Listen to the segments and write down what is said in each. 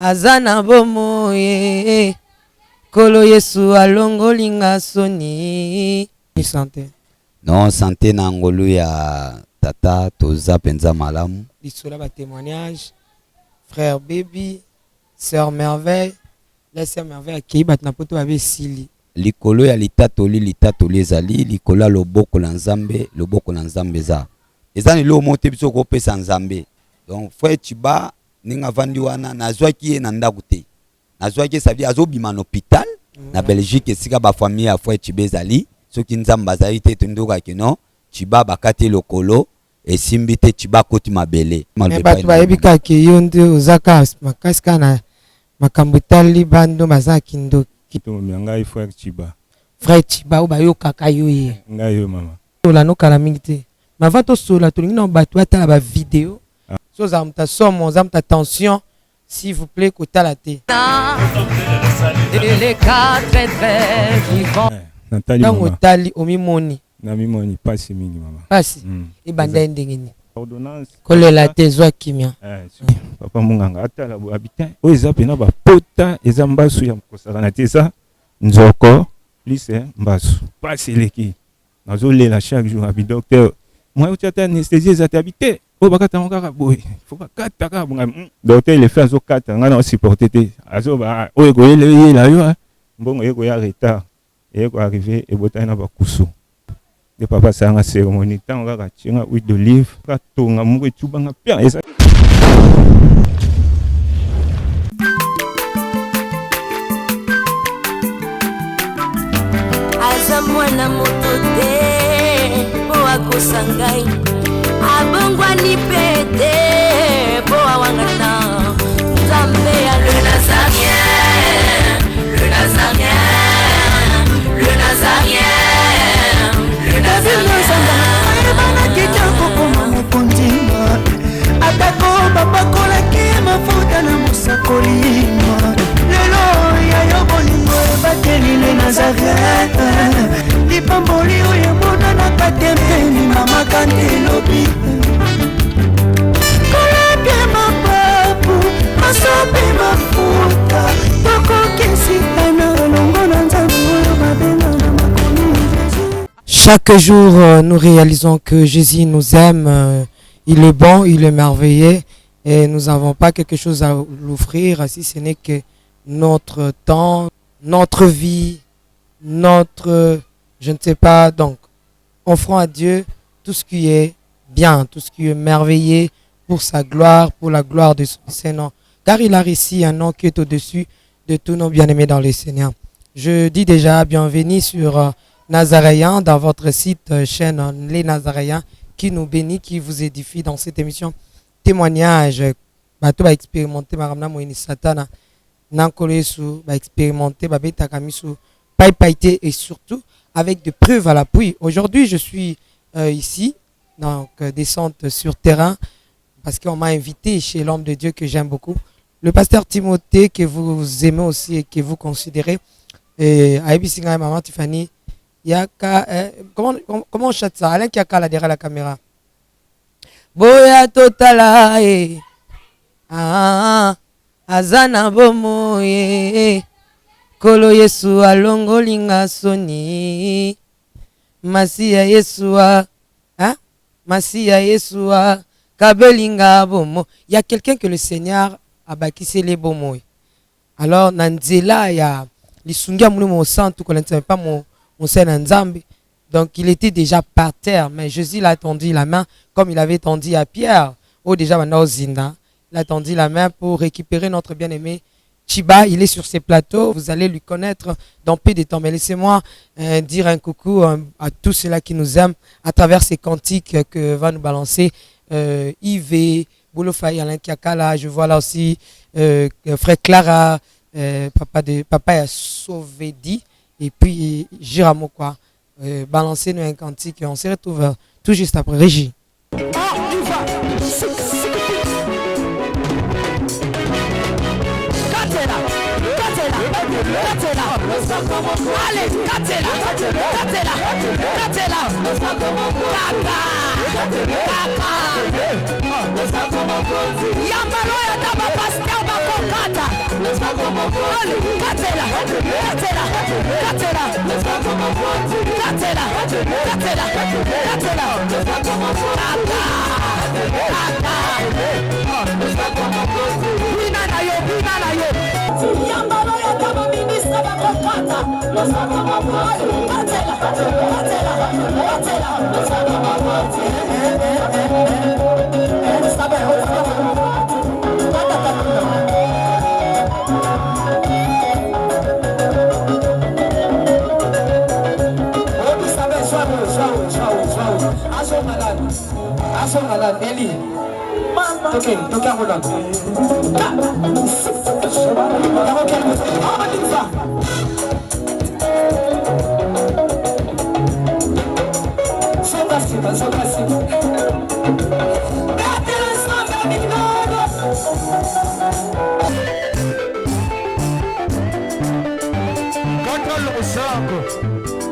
Aza na bomoi Nkolo Yesu alongoli nga soni. Sante. Non sante na ngolu ya tata toza penza malamu. Lisolo ya ba temoignages frère baby, sœur merveille, la sœur merveille akeyi bato na poto babe esili. Likolo ya litatoli, litatoli ezali likolo ya loboko na Nzambe, loboko na Nzambe eza. Eza na eloko moko te biso kopesa Nzambe. Donc frère Tshiba ndenge avandi wana nazwaki ye na ndako te nazwaki ye ça azobima na hôpital na Belgique esika ba famille ya frère Tshiba ezali soki Nzambe azali te tondokaki no Tshiba bakati ye lokolo esimbi te Tshiba akoti mabele. Mais bato bayebi kaka ke yo nde oza kaka makasi kaka na makambo etali bando baza na kindoki. Tomi ngai frère Tshiba. Frère Tshiba oyo bayokaka yo ye. Ngai yo mama. Tola no kala mingi te. Mais avant tosolola tolingi na bato batala ba video. So oza moto ya somo, oza moto ya tension, s'il vous plaît kotala te. Eleka très très vivant. Natali Ntango mama. otali omimoni. Namimoni pasi mingi mama. Pasi ebanda ye ndenge nini? Ordonnance. Kolela te, zwa kimia. Papa munganga atala boye habitant oyo eza pena bapota eza mbasu ya kosakana te eza nzoko plus mbasu pasi eleki nazolela chaque jour abi docteur moyen otia ata anesthésie eza te abi te oyo bakata yango kaka boye fo bakata kaka bonga docteur le fait azokata ngai na osupporte te azoba oyo ekoyela yo mbongo eye koya retard eye koarrive ebotani na bakusu nde papa asalanga cérémonie ntango kaka atienga huile d'olive katonga moko etubanga pia eza. Aza mwana moto te mpo akosa ngai abongwani mpe te mpo awangana nzambe ya le Nazarien, le Nazarien, le Nazarien, le Nazarien. Ayebanaki te kokoma mokonzi atako bapakolaki mafuta na mosakoli lelo ya yo bolingo ebateli le Nazareth lipamboli oyo emonanaka te mpe mama kante elobi kolapia mapapu masope mafuta tokokesitana elongo na nzambe oyo babenga na makomi Jésus. Chaque jour, nous réalisons que Jésus nous aime, il est bon, il est merveilleux et nous n'avons pas quelque chose à l'offrir si ce n'est que notre temps, notre vie, notre, je ne sais pas, donc offrons à Dieu tout ce qui est bien, tout ce qui est merveilleux pour sa gloire, pour la gloire de son Saint-Nom. Car il a réussi un nom qui est au-dessus de tous nos bien-aimés dans le Seigneur. Je dis déjà bienvenue sur Nazaréen, dans votre site chaîne Les Nazaréens, qui nous bénit, qui vous édifie dans cette émission Témoignage. Bato ba expérimenter makambo na moyini satana na nkolo Yesu, ba expérimenter babetaka miso pai pai te, et surtout avec des preuves à l'appui. Aujourd'hui, je suis ici, donc descente sur terrain, parce qu'on m'a invité chez l'homme de Dieu que j'aime beaucoup, le pasteur Timothée, que vous aimez aussi et que vous considérez. Et ayebisi ngai maman Tiffany, yaka, comment on chante ça? Alain Kiaka là derrière la caméra. Boya totala eh. Ah, azana bomo eh. Kolo Yesu alongoli nga soni. Masiya Yesu ah, hein? Masiya Yesu ah, kabelinga bomo. Il y a quelqu'un que le Seigneur a baptisé les bomo. Alors na nzela ya lisungi ya molimo mosantu, kolanda pas mon mosali na Nzambe. Donc il était déjà par terre, mais Jésus l'a tendu la main comme il avait tendu à Pierre. Oh déjà maintenant Zinda, il a tendu la main pour récupérer notre bien-aimé Tshiba. Il est sur ces plateaux, vous allez lui connaître dans peu de temps. Mais laissez-moi dire un coucou à tous ceux-là qui nous aiment à travers ces cantiques que va nous balancer Yves, Boulofaï, Alain Kiakala. Je vois là aussi frère Clara, papa ya Sovedi, et puis Giramo quoi. Balancez-nous un cantique et on se retrouve tout juste après. Régie. Allez, Katela, Katela, Katela, Kaka. Kaka yambalo oyo ata bapaster bakokata. Ale, katela, katela, katela, katela, katela, katela. Kaka, kaka. Bina na yo, bina na yo. Yambalo oyo ata baministre bakokata. Ale, katela, katela, katela.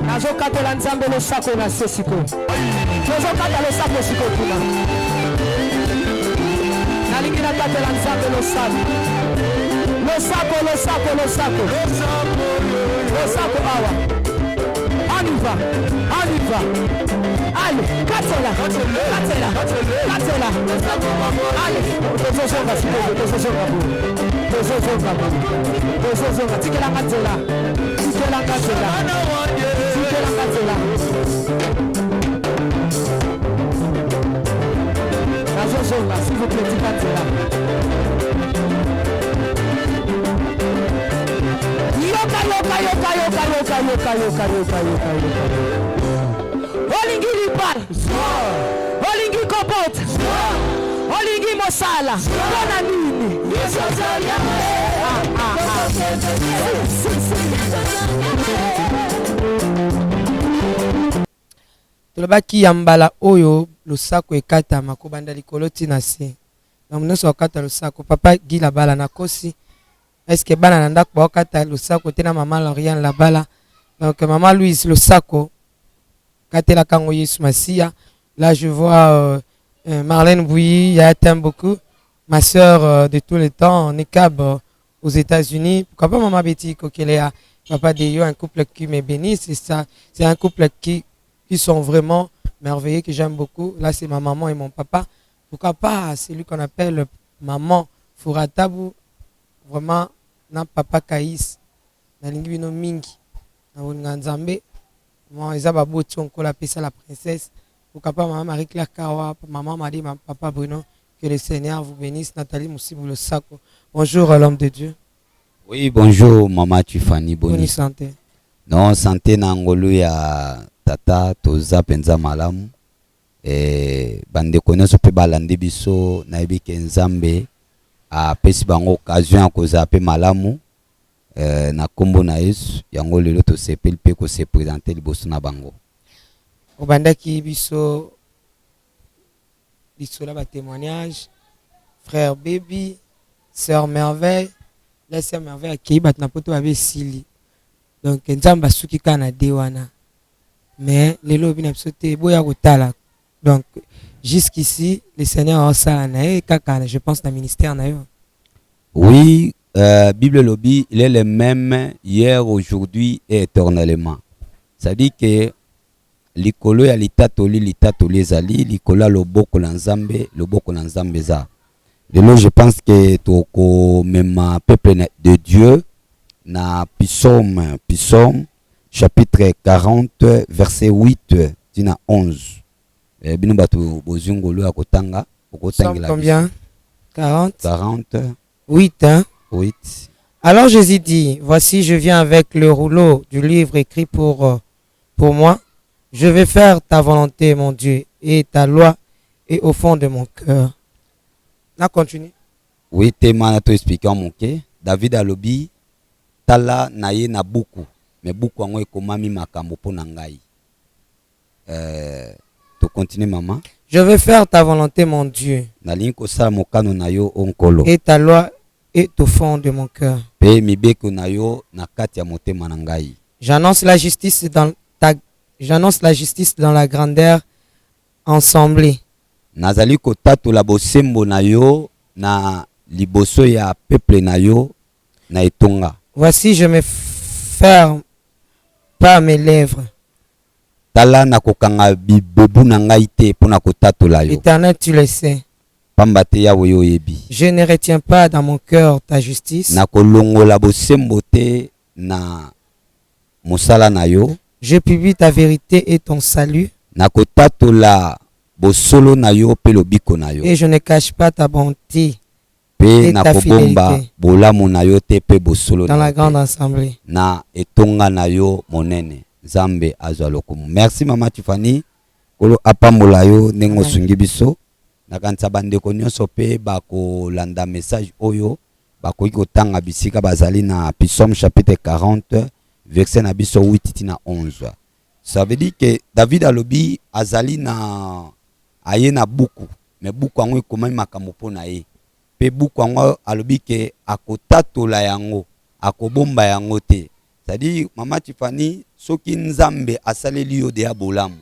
Nazokatela Nzambe losako na se sikoyo. Tozokata losako sikoyo kuna. Nalingi nakatela Nzambe losako, losako, losako, losako, losako awa. On y va, on y va. Allez, katela, katela, katela. Allez, tozozonga sikoyo, tozozonga boye, tozozonga boye, tozozonga. Tikelanga nzela, tikelanga nzela, tikelanga nzela. Nazozonga, s'il vous plaît, tika nzela. Yoka, yoka, yoka, yoka, yoka, yoka, yoka, yoka, yoka, yoka. Olingi libala, olingi kobota, olingi mosala, mpona nini? Ah, ah, ah. Si, si, si. Tolobaki ya mbala oyo losako ekatama kobanda likolo ti na se. Donc nyonso bakata losako. Papa Guy Labala, nakosi? Est ce que bana na ndako bakata losako te na mama Lauriane Labala? Donc mama Louise, losako katelaka yango Yesu Masiya. Là je vois Marlène Bouilly, ya t'aime beaucoup, ma sœur de tous les temps, Nekab aux États-Unis. Pourquoi pas maman Betty Kokelea, papa Deyo, un couple qui me bénit. C'est ça, c'est un couple qui sont vraiment merveilleux, que j'aime beaucoup. Là, c'est ma maman et mon papa. Pourquoi pas celui qu'on appelle maman Furatabu, vraiment, na papa Kaïs, nalingi bino mingi, na bolinga Nzambe. Moi, eza baboti oyo Nkolo apesa la princesse. Pourquoi pas maman Marie-Claire Kawa, maman Marie, papa Bruno, que le Seigneur vous bénisse. Nathalie Moussibou Losako. Bonjour l'homme de Dieu. Oui, bonjour maman Tiffany, Bonne boni? Santé. Non, santé na ngolu ya tata, toza mpenza malamu. Bandeko nyonso mpe balandi biso, nayebi ke Nzambe apesi bango occasion ya kozala mpe malamu na nkombo na Yesu. Yango lelo tosepeli mpe kose présenter liboso na bango. Obandaki biso lisolo ya batémoignage, frère Baby, sœur Merveille. La sœur Merveille akei, bato na poto babe esili. Donc Nzambe asuki kaka na de wana, mais lelo obi na biso te boya kotala. Donc jusqu'ici le Seigneur aosala na ye kaka, je pense, na ministère na yo. Oui, Bible elobi il est le même hier, aujourd'hui et éternellement. Ça dit que likolo ya litatoli, litatoli ezali likolo ya loboko na Nzambe, loboko na Nzambe eza. Lelo je pense que tokomema peuple de Dieu na Psaume, Psaume chapitre 40 verset 8 tina 11. Bino bato bozwi ngolu ya kotanga, okotangela. Combien? 40? 40. 8, hein? 8. Alors Jésus dit: Voici, je viens avec le rouleau du livre écrit pour moi. Je vais faire ta volonté, mon Dieu, et ta loi est au fond de mon cœur. Na continue. Oui, tema na to expliquer moke. David alobi: tala na ye na buku, mais buku yango ekomami makambo mpo na ngai. To continue, mama. Je vais faire ta volonté, mon Dieu. Nalingi kosala mokano na yo, o Nkolo. Et ta loi est au fond de mon cœur. Mpe mibeko na yo na kati ya motema na ngai. J'annonce la justice dans la grandeur. assemblée. Nazali kotatola bosembo na yo na liboso ya peuple na yo na etonga. Voici, je me ferme pas mes lèvres. Tala, nakokanga bibebu na ngai te mpo na kotatola yo. Éternel, tu le sais. Pamba te Yawe, yo oyebi. Je ne retiens pas dans mon cœur ta justice. Nakolongola bosembo te na mosala na yo. Je publie ta vérité et ton salut. Nakotatola bosolo na yo mpe lobiko na yo. Et je ne cache pas ta bonté mpe et ta nakobomba fidélité bolamu na yo te mpe bosolo dans na la yo te grande assemblée. Na etonga na yo monene. Nzambe azwa lokumu. Merci, mama Tifani, Nkolo apambola yo ndenge Amen. Osungi biso. Nakanisa bandeko nyonso mpe bakolanda message oyo bakoki kotanga bisika bazali na Psaume chapitre 40, verset na biso 8 tina 11. Ça veut dire que David alobi azali na aye na buku, mais buku yango ekomami makambo mpo na ye, mpe buku yango alobi ke akotatola yango, akobomba yango te. C'est-à-dire, mama Tifani, soki Nzambe asaleli yo deya bolamu,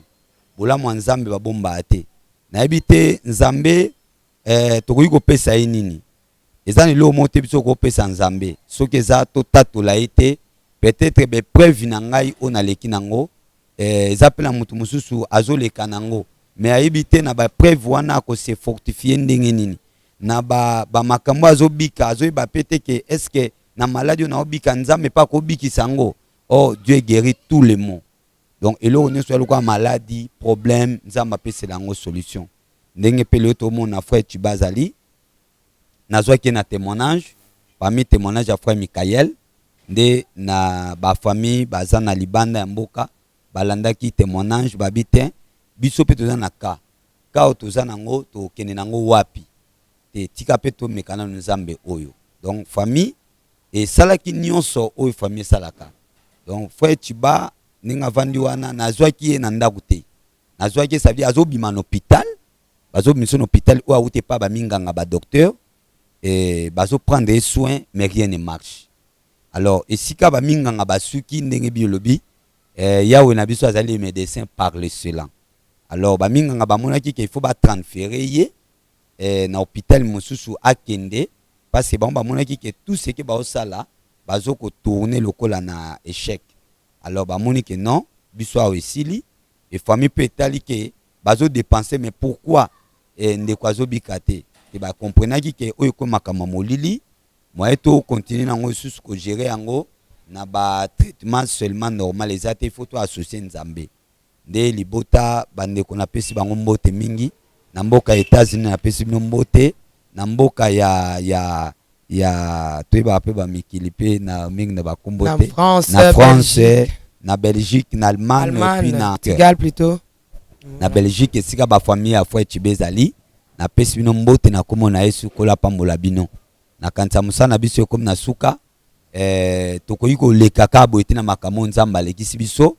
bolamu ya Nzambe babombaka te. Nayebi te Nzambe tokoki kopesa ye nini. Eza na eloko moko te biso kopesa Nzambe soki eza totatola ye te. Peut-être baépreuve na ngai oyo naleki nango, eza mpe na motu mosusu azoleka nango, mais ayebi te na baépreuve wana akose fortifier ndenge nini na bamakambo ba azobika. Azoyeba mpe te ke est ce que na maladie oyo naobika, Nzambe mpe akobikisa yango. Oh, Dieu guérit tous les maux. Donc eloko nyonso ya lokola maladie, problème, Nzambe apesela yango solution. Ndenge mpe lelo tomona frère Tuba azali, nazwaki ye na témoignage, parmi témoignage ya frère Mikael, nde na bafamille baza na libanda ya mboka balandaki témoignage, babi te biso mpe toza na ka oyo toza nango, tokende nango wapi te? Tika mpe tomeka nano Nzambe oyo. Donc famille esalaki nyonso oyo famille esalaka. Donc frère Chiba, ndenge avandi wana, nazwaki ye na ndako te. Nazwaki ye, ça veut dire azobima na hôpital, bazobimisa na hôpital oyo awuti epa baminganga, badocteur bazoprendre ye soin, mais rien ne marche. Alors esika baminganga basuki, ndenge biolobi Yawe na biso azali médecin par l'excellence. Alors baminganga bamonaki ke il faut batransférer ye na hôpital mosusu akende, parce que bango bamonaki ke tout ce que baosala bazokotourner lokola na échec. Alors bamoni ke non, biso awa esili. E famille mpe etali ke bazodépenser, mais pourquoi ndeko azobika te? Te, bakomprenaki ke oyo ekomi makambo ya molili, moye tocontinuer nango lisusu kogérer yango na batraitement seulement normal eza te, il faut toassocier Nzambe. Nde libota, bandeko, napesi bango mbote mingi na mboka ya États-Unis, napesi bino mbote na mboka ya toyebaka mpe bamikili mpe na mingi na bakombo Na te. France, Na France, Belgique, na Belgique, na Allemagne, Allemagne, puis na Portugal plutôt. Na Belgique, esika bafamille ya frère Chibe ezali, napesi bino mbote na kombo na Yesu. Kola apambola bino. Nakanisa mosala na biso ekomi na suka. Tokoki koleka kaka boye te na makambo oyo Nzambe alekisi biso,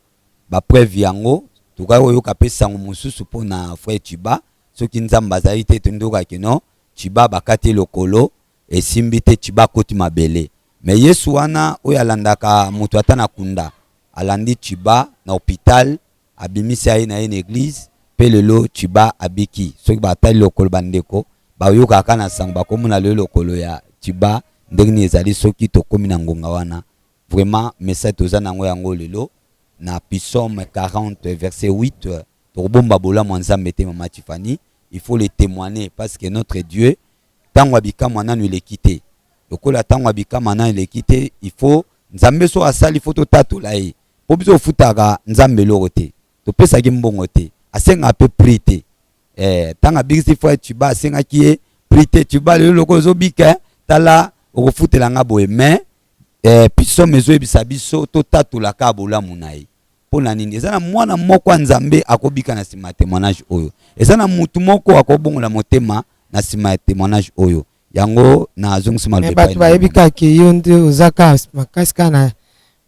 bapreuve yango. Tokoki koyoka mpe sango mosusu mpo na frère Chiba soki Nzambe azali te. Tondokaki no Chiba bakati lokolo, esimbi te, Chiba akoti mabele. Mais Yesu wana oyo alandaka moto ata na kunda, alandi Chiba na hôpital, abimisi ye na ye na église, mpe lelo Chiba abiki. Soki batali lokolo, bandeko bayokaka na sango, bakomona lelo lokolo ya Chiba ndenge nini ezali. Soki tokómi na ngonga wana, vraiment message toza nango yango lelo na Psaume 40 verset 8: tokobomba bolamu ya Nzambe te. Mama Tifani, il faut le témoigner, parce que notre Dieu, ntango abikamwa nanu eleki te. Lokola ntango abikamwa nanu eleki te, il faut Nzambe so asali, faut totatola ye, mpo biso ofutaka Nzambe eloko te, topesaki mbongo te, asengaka mpe prix te. Ntango abikisi frère Tuba, asengaki ye prix te. Tuba lelo lokola ozobika, tala, okofutela nga boye. Mais psaume ezoyebisa biso totatolaka bolamu na ye. Mpo na nini? Eza na mwana moko ya Nzambe akobika na nsima ya témoignage oyo, eza na mutu moko akobongola motema na nsima ya témoignage oyo. Yango nazongisi maloba Me epai bato na bayebi mama. Kaka ke yo nde oza kaka makasi kaka na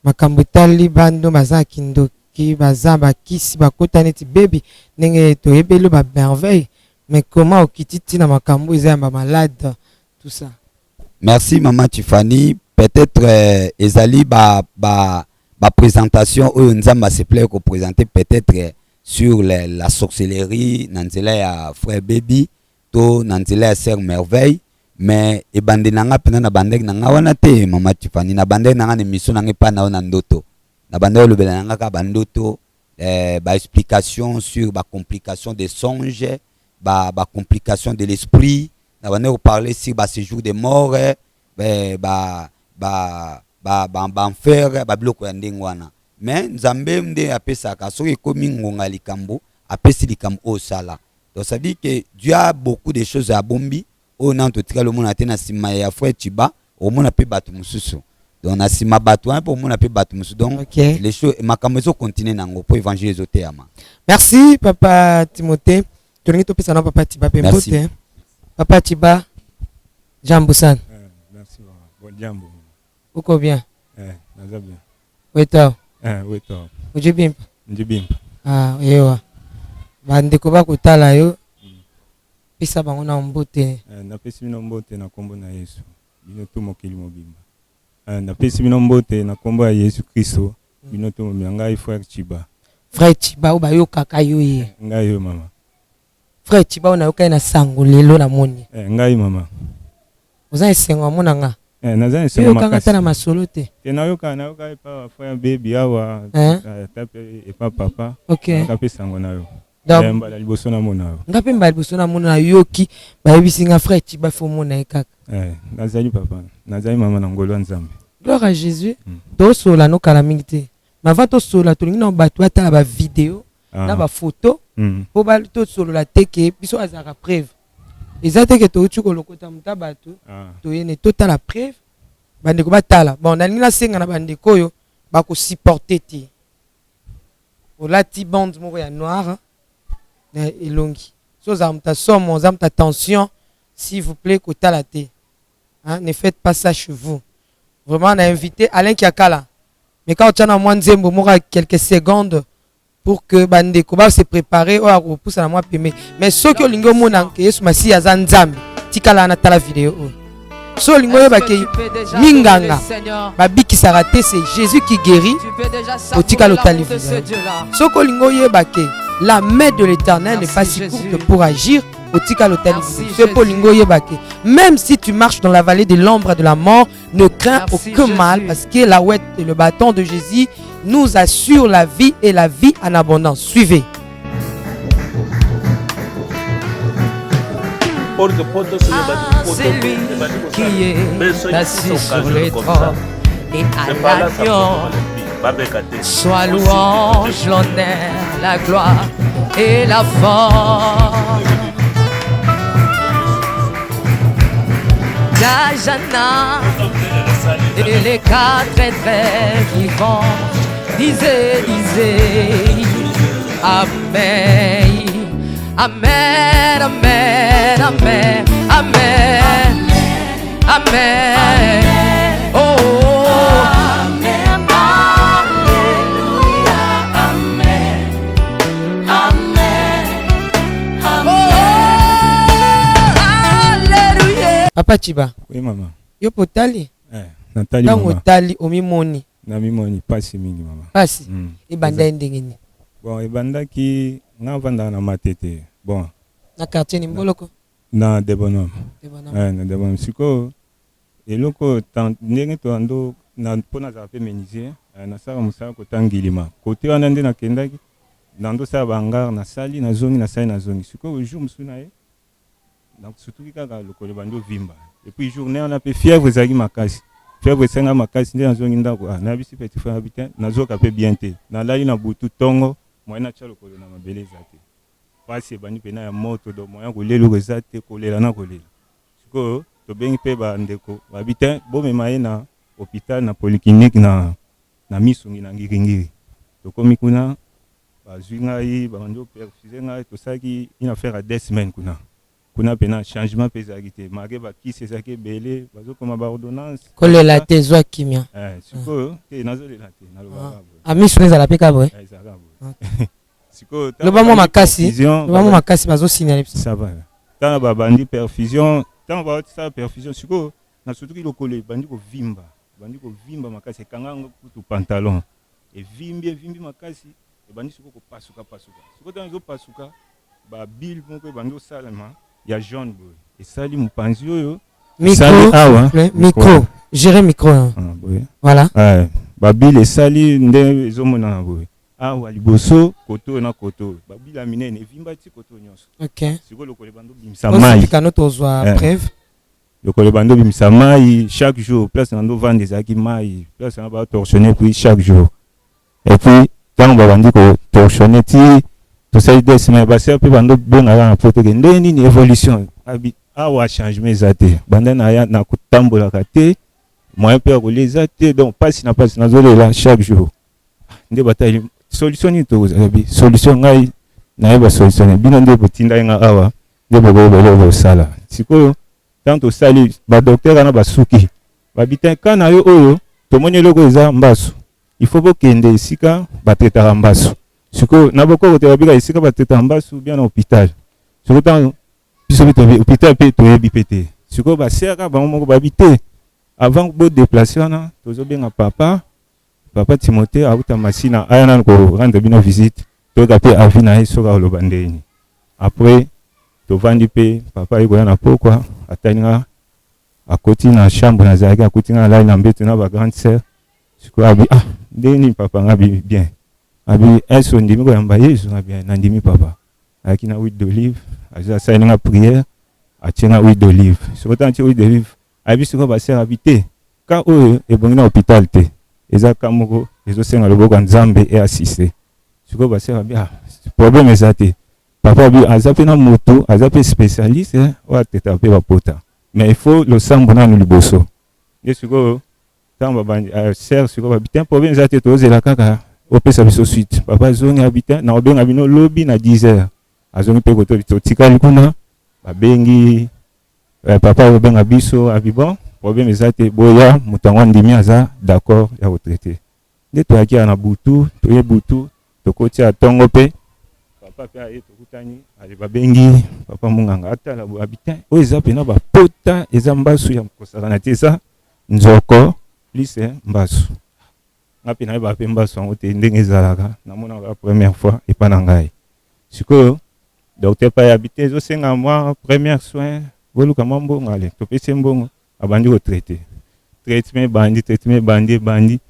makambo etali bando baza na kindoki, baza bakisi, bakota neti bebi ndenge toyebeli bamerveille. Mais comment okiti ntina makambo eza ya bamalade, tout ça? Merci, mama Tifani. Peut-être ezali ba présentation oyo Nzambe aseplai koprésenter. Peut-être sur la, la sorcellerie na nzela ya frère Baby to na nzela ya sœur Merveille. Mais ebandeli na nga mpenza, na bandaki na nga wana te, mama Tifani. Na bandaki na nga na émission na nga epai na yo na ndoto, na bandaki olobela na nga kaka bandoto, ba explication sur ba complications des songes, ba complications de l'esprit. Na bandaki koparler sur ba séjour de mort, ba enfer, babiloko ya ndenge wana. Mais Nzambe nde apesaka. Soki ekomi ngonga ya likambo, apesi likambo oyo osala. Donc ça veut dire que Dieu a beaucoup de choses abombi oyo nano totikali omona te. Na nsima ya frère Chiba, omona mpe bato mosusu. Donc na nsima bato wana mpe omona mpe bato mosusu. Donc les choses, makambo ezocontinuer nango mpo évangile ezoteyama. Merci, papa Timothée. Tolingi topesa na papa Tiba mpe Merci. mbote. Papa Tiba, jambo sana. Merci mama. Bon, jambo. Uko bien? Naza bien. Wetao? Weto. Oji bimpa? Ndi bimpa. Ah, ewa bandeko bakotala yo, pesa bango na mbote. Napesi bino mbote na nkombo na Yesu, bino to mokili mobimba. Napesi bino mbote na nkombo ya Yesu Kristo, bino to mobimba. Ngai frère Chiba. Frère Chiba oyo bayokaka yo ye. Ngai oyo, mama. Frère Chiba oyo nayoka ye na sango lelo, namoni. Ngai, mama. Oza esengo amona nga. Naza na esengo Oyokanga makasi. ata na masolo te? Te, nayoka epa frère Bebi awa. Hein? Ata mpe epa papa. Nayoka mpe sango na yo. Donc mbala liboso namona yo. Nga mpe mbala liboso namona, nayoki, bayebisi nga frère Chiba, faut omona ye kaka. Nazali papa, nazali mama na ngolu ya Nzambe. Gloire à Jésus. Tosola nokala mingi te, mais avant tosola, tolingi na bato batala bavideo na bafoto mpo tosolola te ke biso azalaka preuve eza te ke touti kolokota moto ya bato. Toyene totala preuve, bandeko batala. Bon, nalingi nasenga na bandeko oyo bakosupporter te, olati bande moko ya noire na elongi, so ozala moto asomo, oza moto attention, s'il vous plaît, kotala te, hein, ne faites pas ça chez vous. Vraiment, na invité Alain Kiakala, mais quand otya na mwa nzembo moko ya quelques secondes pour que bandeko base préparer oyo akopusa na mwa peme. Mais soki olingi omona ke Yesu Masiya aza Nzambe, tikala na tala video oyo. So olingi oyeba ke minganga babikisaka te, c'est Jésus qui guérit, otikala otali video. Soki olingi oyeba ke la main de l'Éternel n'est pas si courte pour agir, otikala otali video. Soki olingi oyeba ke même si tu marches dans la vallée de l'ombre de la mort, ne crains aucun mal, parce que la ouette et le bâton de Jésus nous assure la vie et la vie en abondance. Suivez. Ah, c'est lui qui est assis sur les trônes et à l'agneau soit louange, l'honneur, la gloire et la force. Dajana et les quatre êtres vivants disaient, disaient, Amen, Amen, Amen, Amen, Amen, Amen. Oh, oh. Amen, Alléluia, Amen, Amen, Oh, Alléluia. Papa Chiba. Oui, mama. Yo mpo otali. Natali. Ntango mama. otali, omimoni. Namimoni pasi mingi, mama. Pasi. Ebanda ye ndenge nini? Bon, ebandaki, nga vandaka na Matete. Bon. Na quartier ni Mboloko? Na Debonhomme. Debonhomme. Na Debonhomme. Sikoyo eloko ndenge toando na mpo nazala mpe menuisier, nasala mosala kota ngilima kote wana nde nakendaki nandosala bahangar, nasali, nazongi, nasali, nazongi. Sikoyo jour mosusu na ye nasutuki kaka lokolo ebandi ovimba. Et puis journée wana mpe fièvre ezalaki makasi, fièvre esenga makasi. Nde nazongi ndako, nayebisi petit frère abi te, nazoka mpe bien te. Nalali na butu, ntongo moyen natya lokolo na mabele eza te. Pasi ebandi mpena ya moto, donc moyen kolia eloko eza te, kolela na kolela. Sikoyo tobengi mpe bandeko, babi te, bomema ye na hôpital, na polyclinique na Misungi na Ngiringiri. Tokomi kuna, bazwi ngai, babandi koperfuser ngai. Tosalaki une affaire ya 2 semaines kuna. Kuna mpena changement mpe ezalaki te, malgré bakisi ezalaki ebele, bazokoma baordonnance. Kolela te, zwa kimia. Sikoyo te, nazolela te, nalobaka boye. Ah, miso ezala mpe ka boye? Ezalaka boye. Sikoyo loba mwa makasi, loba mwa makasi, bazosignaler biso. Ça va. Ntango babandi perfusion, ntango baotisala perfusion, sikoyo nasutuki lokolo ebandi kovimba, ebandi kovimba makasi, ekanga yango kutu pantalon, evimbi, evimbi makasi. Ebandi sikoyo kopasuka pasuka. Sikoyo ntango ezopasuka, ba bile moko ebandi osalema ya jaune boye, esali mopanzi oyo, esali awa. Micro, gérer micro. Ah, boye. Voilà. Eh, ba bile esali nde ezomonana boye awa liboso, koto oyo na koto oyo, ba bile ya minene evimba ti koto oyo nyonso. Sikoyo lokolo ebandi obimisa mai. Osikano tozwa preuve. Lokolo ebandi obimisa mai chaque jour, place na ndo vanda ezalaki mai, place na batorsionner, puis chaque jour. Et puis ntango babandi kotorsionner ti tosali 2 semaines, basœur mpe bando bengaka na poto ke ndenge nini évolution abi awa, changement eza te. Banda na ya na kotambolaka te, moyen mpe ya kolia eza te, donc mpasi na mpasi, nazolela chaque jour. Nde batali solution nini tokozala bi solution, ngai nayeba solution bino nde botindai nga awa, nde bokoyeba eloko bosala. Sikoyo ntango tosali, badocteur wana basuki babi te ka na yo oyo tomoni eloko eza mbasu, il faut bokende esika batraitaka mbasu. Sikoyo na bokoko te, babika esika batraitaka mbasu bien na hôpital. Sikoyo ntango biso mpe toyebi hôpital mpe toyebi mpe te, sikoyo basœur bango moko babi te, avant bodéplacer wana, tozobenga papa Timothée auta Masina, aya nanu korendre bino visite, toyoka mpe avis na ye soki aloba ndeni. Après tovandi mpe, papa aye koya na pokwa, atali nga, akoti na chambre nazalaki, akuti nga nalali na mbeto na bagrande sœur. Sikoyo abi: "Ah, ndenge nini papa?" Nga abi: "Bien." Abi: "Ese ondimi koyamba Yesu?" Nga: "Bien, nandimi papa." Ayaki na huile d'olive, azwi, asali nga prière, atie nga huile d'olive. Sikoyo ntango atie huile d'olive, ayebi sikoyo basœur abi te, ka oyo ebongi na hôpital te, eza ka moko ezosenga loboko ya Nzambe eassister. Sikoyo basœur abi: "Ah, problème eza te." Papa abi aza mpe na moto aza mpe spécialiste oyo atraitaka mpe bapota, mais il faut losambo nanu liboso. Nde sikoyo ntango babandi sœur sikoyo babi te, problème eza te, tozela kaka opesa biso suite. Papa azongi, abi te, na obenga bino lobi na 10 heures. Azongi mpe koto, totikali kuna, babengi papa obenga biso, abi: "Bon, problème eza te, boya, moto yango andimi, aza d'accord ya kotraiter." Nde toyaki ya na butu, toye butu, tokoti ya ntongo mpe papa mpe aye, tokutani. Ale, babengi papa monganga, atala boye, abi te, oyo eza mpena bapota, eza mbasu ya kosakana te, eza nzoko plus mbasu. Nga mpe nayeba mpe mbasu yango te ndenge ezalaka, namonaka première fois epa na ngai. Sikoyo docteur pa yabi te, ezosenga mwa première soin, boluka mwa mbongo. Ale, topesi ye mbongo, abandi kotraiter. Traitement ebandi, traitement ebandi, ebandi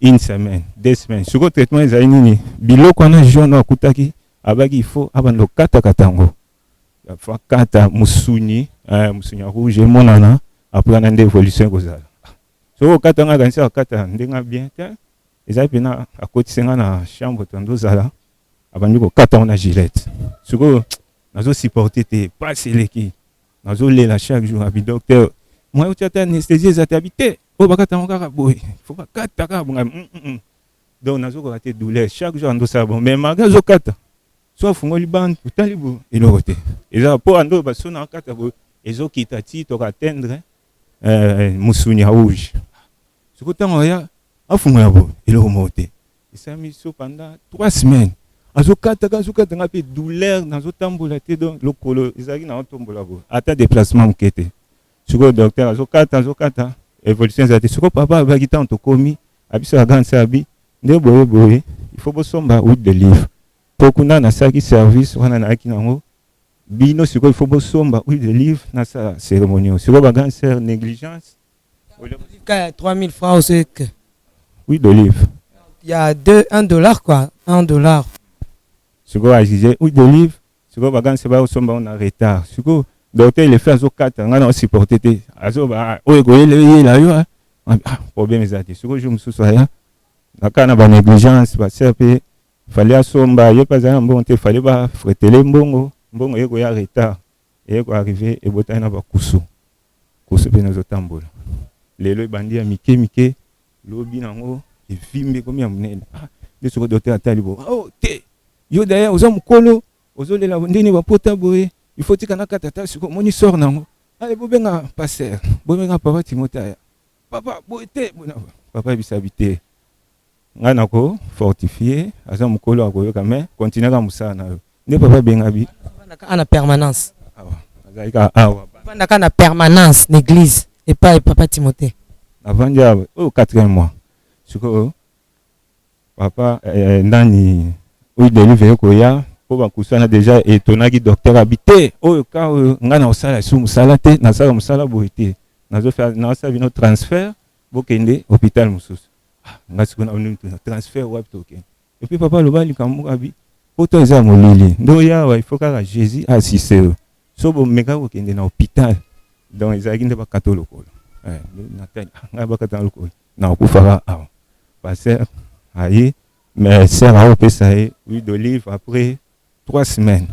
une semaine, 2 semaines. Sikoyo traitement ezali nini? Biloko wana jaune akutaki, abaki il faut abanda kokatakata yango, faut akata mosuni, mosuni ya rouge emonana. Après wana nde évolution ekozala. Soki okata, nga akanisi akata ndenge bien te, ezali mpena akotisi nga na chambre, tondo ozala, abandi kokata ngo na Gillette. Sikoyo nazosupporter te, pasi eleki, nazolela chaque jour. Abi: "Docteur, moyen otia ata anesthésie eza te?" Abi te, oyo bakata yango kaka boye, faut bakata kaka bonga. Donc nazokoka te, douleur chaque jour, andosala bon, mais malgré azokata, so afungoli bande, otali boye, eloko te eza, mpo ando baso na akata boye, ezokita ti toka atteindre mosuni ya rouge. Sikoyo ntango aya afungola boye, eloko moko te. Esalami so pendant 3 semaines, azokataka, azokata, nga mpe douleur, nazotambola te, donc lokolo ezalaki na otombola boye, ata déplacement moke te. Sikoyo docteur azokata, azokata, évolution ezala te. Sikoyo papa abaki, ntango tokomi, abiso ya grande sœur abi nde boye boye, il faut bosomba huile d'olive, mpo kuna nasalaki service wana, nayaki nango bino. Sikoyo il faut bosomba huile d'olive, nasala cérémonie. Oyo sikoyo bagrande sœur négligence. 3000 francs aussi. Huile d'olive. Il y a 2, 1 dollar quoi. 1 dollar. Sikoyo ajuge huile d'olive, sikoyo bagrande sœur bakosomba ngo na retard. Sikoyo docteur elefe azokata, ngai na osupporter te, azoba oyo ekoyela yo, ah, problème eza te. Sikoyo jour mosusu aya na kaka na banégligence, basœur mpe fallait asomba, ye mpe azali na mbongo te, fallait bafretele mbongo, mbongo ye koya retard, eye koarriver, ebotani na bakusu kusu mpe nazotambola. Lelo ebandi ya mike mike, lobi nango evimbi, ekomi ya monene. Ah, nde soko docteur atali bo: "Oh te, yo d'ailleurs oza mokolo, ozolela ndeni bapota boye, il faut tika nakata ta." Siko omoni sort nango, ale bobenga pasteur, bobenga papa Timote aya. Papa boye te, papa yebisa bi te, ngai nako fortifier, aza mokolo, akoyoka, mais continue kaka mosala na yo. Nde papa abenga bi. Na permanence. Awa azali kaka awa. Vandaka na permanence na église epai papa Timothée. Navandi awa oyo quatrième mois. Sikoyo papa nani Huile d'olive eye koya mpo bakusu wana deja etonaki docteur abi te oyo ka oyo ngai nakosala lisusu mosala te nasala mosala boye te nazosala bino transfert bokende hôpital mosusu. Ah, ngai sikoyo na transfert wapi tokende? Et puis papa aloba likambo moko abi poto eza ya molili nde oya awa il faut kaka Jésus assiste yo so bomeka kokende na hôpital donc ezalaki nde bakata lokolo eh, natali ah, ngai bakata lokolo nakufaka awa. Pasteur aye mais sœur aopesa ye huile d'olive. Après 3 semaines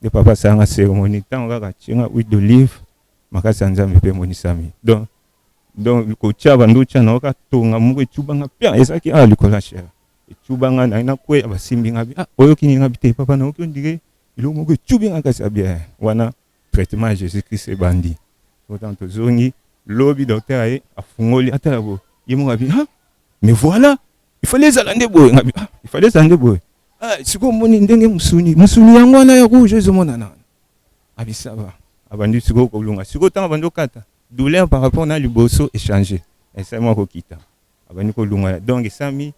nde papa asalanga cérémonie. Ntango kaka atienga huile d'olive, makasi ya Nzambe mpe emonisami. Donc kotia bando otya na oka tonga moko etubanga pia ezalaki awa likolo ya chaire etubanga na nakweya. Basimbi nga bi ah, oyoki nini? Nga bi te papa, nayoki on dirait eloko moko etubi nga kasi ya bien wana. Traitement ya Jésus Christ ebandi. Otango tozongi lobi, docteur aye afungoli atala boye, ye moko abi: "Ah, mais voilà, il fallait ezala nde boye." Nga bi: "Ah, il fallait ezala nde boye." Ah, sikoyo omoni ndenge mosuni mosuni yango wana ya rouge ezomonana. Abi: "Ça va." Abandi sikoyo kolunga. Sikoyo ntango abandi okata, douleur par rapport na liboso échange esali mwa kokita. Abandi kolunga, donc esami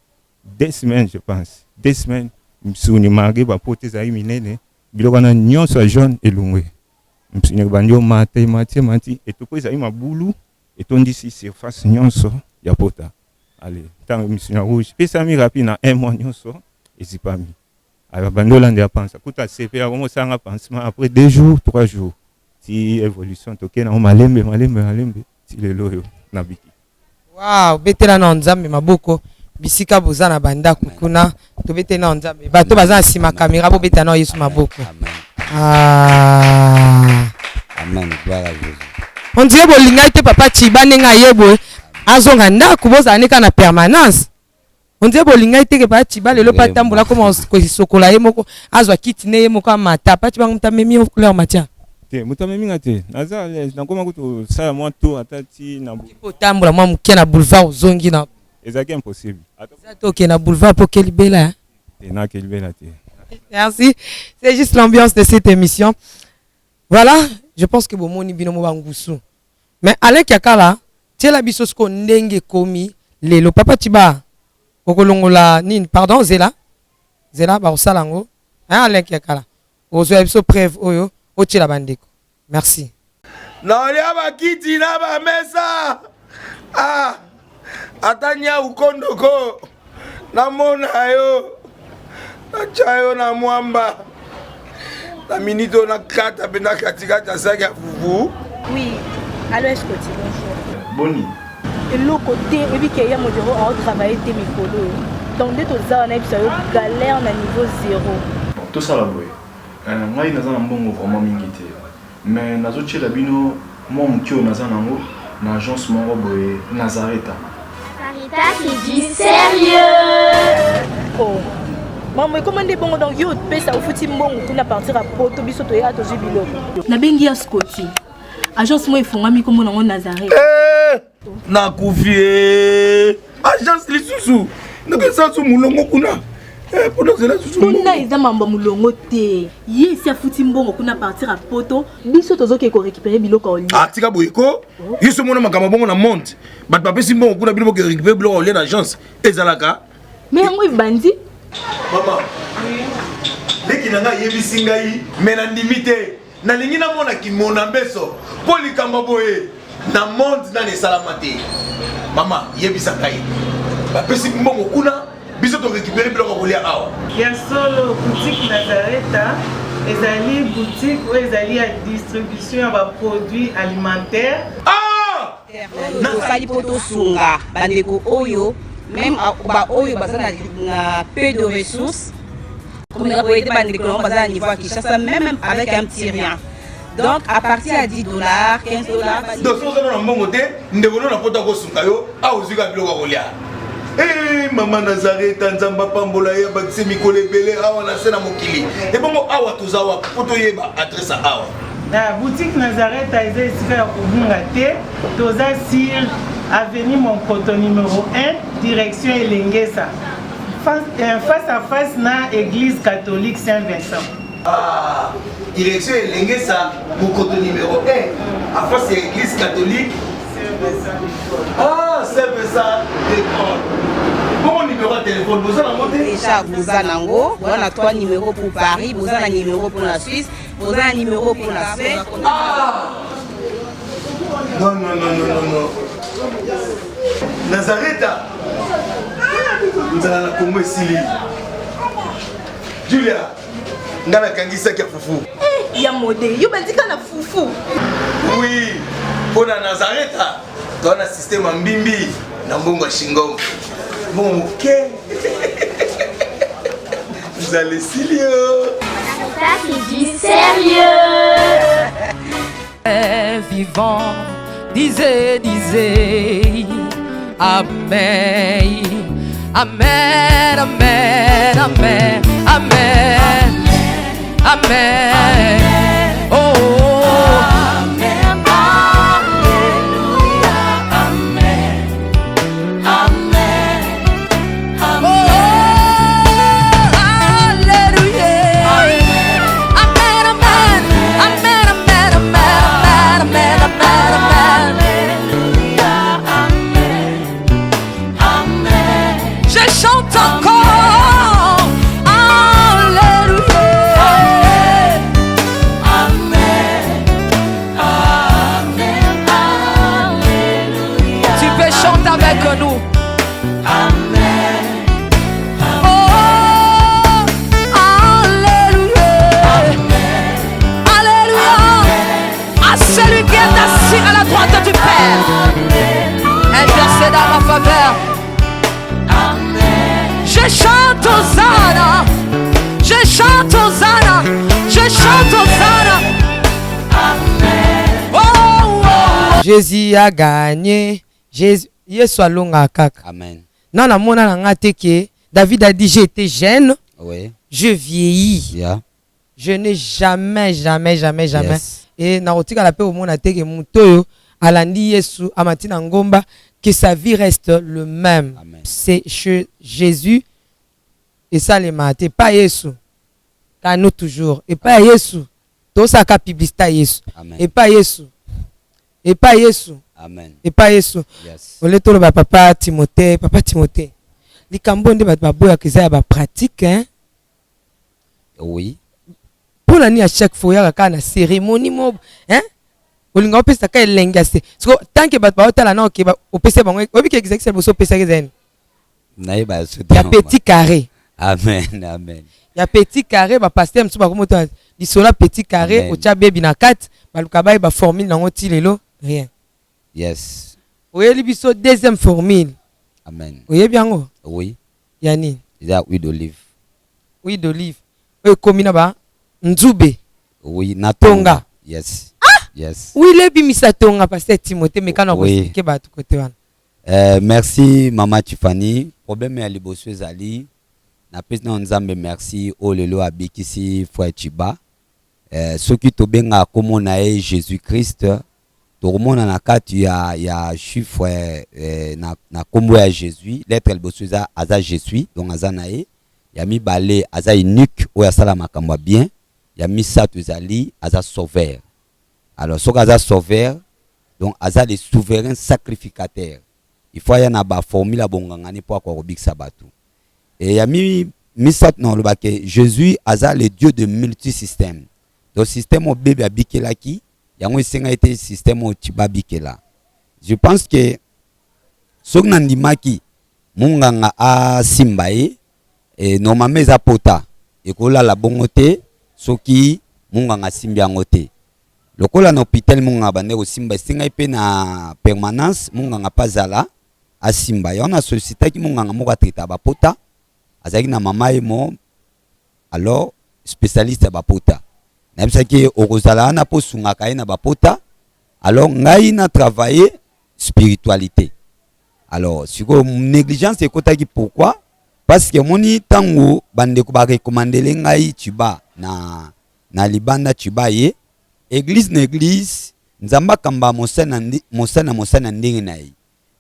2 semaines, je pense 2 semaines, msuni malgré bapota ezalaki minene, biloko wana nyonso ya jaune elungwe. Msuni ebandi omata, emati, emati, etoko ezali mabulu etondisi surface nyonso ya pota. Ale ntango misuni ya rouge pesami rapide na un mois nyonso ezipami. Abandi olandela pansa kuta asepela bongo osanga pansement après 2 jours, 3 jours ti évolution tokei nango malembe malembe malembe ti lelo oyo nabiki. Wow, betela na Nzambe maboko bisika boza na bandako kuna. Tobeteli na Nzambe. Bato baza na nsima kamera, bobeta na Yesu maboko. Ah. Amen, gloire à Jésus. On dirait bolingaki te papa Chiba ndenge aye boye azonga ndako, bozala nde kaka na permanence. On dirait bolingaki te ke papa Chiba lelo mpe atambola koma kosokola ye moko, azwa kiti ne ye moko amata. Papa Chiba, moto amemi yo couleur matière? Te, moto amemi nga te. Naza à l'aise, nakoma kutu kosala mwa tour ata ti na Otambola mwa moke na boulevard, ozongi na Ezalaki impossible. Eza te okende na boulevard mpo okelibela? Te, nakelibela te. Merci. C'est juste l'ambiance de cette émission. Voilà, je pense que bomoni bino mo bangusu. Mais Alain Kiakala, tiela biso siko ndenge komi lelo papa Chiba okolongola nini? Pardon, zela. Zela ba osala yango. Hein, Alain Kiakala. Ozwa biso preuve oyo otiela bandeko. Merci. Naolia bakiti na bamesa, ah, ata nyau kondoko namona yo, natya yo na mwamba na minute oyo nakata mpenza katikati ya saki ya fufu. Oui, allo Escoti, bonjour. Boni? Eloko te, oyebi ke ya modero aotravaille te mikolo oyo. Donc nde toza wana, yebisa yo galère na niveau zéro. Bon, tosala boye. Ngai naza na mbongo vraiment mingi te. Mais nazotiela bino mwa moke oyo naza nango na agence moko boye Nazareta. Sarita, c'est du sérieux. Oh. Mambo ekoma nde bongo, donc yo opesa ofuti mbongo kuna partir ya poto, biso toyaka tozwi biloko. Nabengi ya Scoti. Agence moko efungwami kombo nango Nazareth. Eh, nakufi e agence lisusu ndenge su molongo kuna. Eh, mpona zela susu. Kuna eza mambo ya molongo te. Ye esi afuti mbongo kuna partir ya poto, biso tozokende korécupérer biloko ya olia. Ah, tika boye ko. Yo so mona makambo bongo na monde, bato bapesi mbongo kuna, bino boke récupérer biloko ya olia na agence, ezalaka? Mais yango ebandi. Mama leki na ngai ayebisi ngai, me nandimi te. Nalingi namona kimona mbeso mpo likambo boye na monde nani esalama te. Mama, yebisa ngai, bapesi mbongo kuna, biso torécupérer biloko ya kolia awa? Ya solo, boutique Nazareta ezali boutique oyo ezali ya distribution ya baproduit alimentaire. Tosali mpo tosunga bandeko oyo, même baoyo baza na peu de ressources, komeka koaider bandeko nango baza na niveau ya Kinshasa, même avec un petit rien, donc à partir ya 10 dollars, 15 dollars. Donc soki oza na mbongo te, ndeko no na poto akosunga yo awa, ozwi kaka biloko ya kolia. Eh, mama Nazareta, Nzambe apambola ye, abakisi mikolo ebele awa na se na mokili. Ebongo awa toza wapi mpo toyeba adresse ya awa? Na boutique Nazareta eza esika ya kobunga te. Toza sur avenue Monkoto numéro 1, direction Elengesa, face à face na église catholique Saint-Vincent. Ah, direction Elengesa, Mokoto numéro 1, à face ya église catholique. Ah, Saint-Vincent d'école. Bongo numéro ya téléphone boza nango te? déjà boza nango boza na 3 numéro pour Paris boza na numéro pour la Suisse boza na numéro pour la Suède ah non non non non non non Nazareta nzala na Congo esili Julia nga nakangisaki ya fufu eh, ya mode yo bandika na fufu oui mpo na nazareta toa na systeme ya mbimbi na mbongo ya shingom mbongo moke nzala esili yo. Ça c'est du sérieux. Vivant, disait, disait, Amen, Amen, Amen, Amen, Amen, Amen. Oh, oh. Amen, Alléluia, Amen, Amen, Amen. Oh, Alléluia. Amen, amen, amen, amen, amen, amen, amen, amen. Alléluia, Amen, Amen. Je chante encore. Alléluia. Amen, Amen, Alléluia. Tu peux chanter avec nous. Amen, Oh, Alléluia. Alléluia. À celui qui est assis à la droite du Père. Intercède à ma faveur. Je chante Hosanna. Je chante Hosanna. Je chante Hosanna. Oh, oh, oh. Jésus a gagné. Jésus, Yesu alonga kaka. Amen. Non, na mona na nga te ke David a dit j'étais jeune, je vieillis. Je n'ai jamais, jamais, jamais, jamais. Et na kotikala pe omona te ke moto oyo alandi Yesu amati na ngomba que sa vie reste le même. Amen. C'est chez Jésus esalema te pas Yesu. Kano toujours. Et pas Yesu. Tosaka publicité ya Yesu. Amen. Et pas Yesu. Et pas Yesu. Amen. Et pas Yesu. Ole toloba papa Timothée, papa Timothée. Likambo nde bato baboyaka eza ya bapratique hein? Mpona nini à chaque fois oyaka kaka na cérémonie mo hein? Olinga opesa kaka elengi ya se siko tant que bato baotala na oke opesa bango oyebi ke exercice ya liboso opesaki eza nini? Nayeba so. Ya petit carré. Amen, amen. Ya petit carré, bapasteur mosusu bakomota lisolo ya petit carré. Amen. Otya bebi na kati, baluka bayeba formule nango ti lelo rien. Oyeli biso deuxième formule. Amen. Oyebi yango? Oui. Ya nini? Eza huile d'olive. Huile d'olive oyo ekomi na ba nzube. Oui, na tonga. Huile ebimisa tonga, pasteur Timothée, mekana koexpliquer bato kote wana. Merci mama Tiffany. Problème ya liboso ezali napesi nano Nzambe merci oyo lelo abikisi frère Chiba. Soki tobengaka kombo na ye Jésus Christ, tokomona na kati ya chiffre na kombo ya Jésus, lettre ya liboso eza aza je suis, donc aza na ye. Ya mibale aza unique oyo asala makambo ya bien. Ya misato ezali aza sauveur. Alors soki aza sauveur, donc aza le souverain sacrificateur. Il faut aya na ba formule ya bongangani mpo akoka kobikisa bato. E ya misato na koloba ke Jésus aza le Dieu de multisystème. Donc système oyo bebe abikelaki yango esengaki te système oyo Chiba abikela. Je pense que soki nandimaki monganga asimba ye, normalement eza pota ekolala bongo te soki monganga asimbi yango te. Lokola na hôpital monganga bande kosimba, esengaki mpe na permanence monganga mpe azala asimba yango. Na sollicitaki monganga moko atraitaka bapota, azalaki na mama ye mo, alors spécialiste ya bapota. Nayebisaki ye okozala wana mpo osungaka ye na bapota, alors ngai na travailler spiritualité. Alors sikoyo négligence ekotaki. Pourquoi? Parce que omoni ntango bandeko barekomandele ngai Chiba na libanda, Chiba ye église na église, Nzambe akamba mosali na mosali na mosali na ndenge na ye.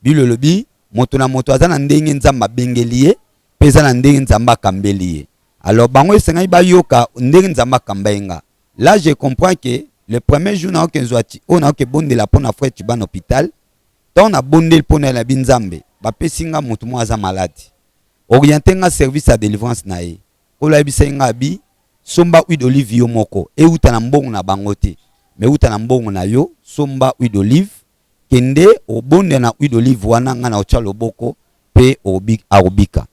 Bilo elobi moto na moto aza na ndenge Nzambe abengeli ye mpe eza na ndenge Nzambe akambeli ye. Alors bango esengaki bayoka ndenge Nzambe akamba ye. Nga là je comprends que le premier jour naoke nzwa oyo naoke bondela mpo na frère Chiba na hôpital, ntango nabondeli mpo na ye, nabi Nzambe bapesi nga moto moko aza malade. Oriente nga service ya delivrance na ye. Nkolo ayebisaki nga abi somba huile d'olive yo moko, ewuta na mbongo na bango te, mais ewuta na mbongo na yo, somba huile d'olive, kende obondela na huile d'olive wana, nga nakotia loboko pe akobika.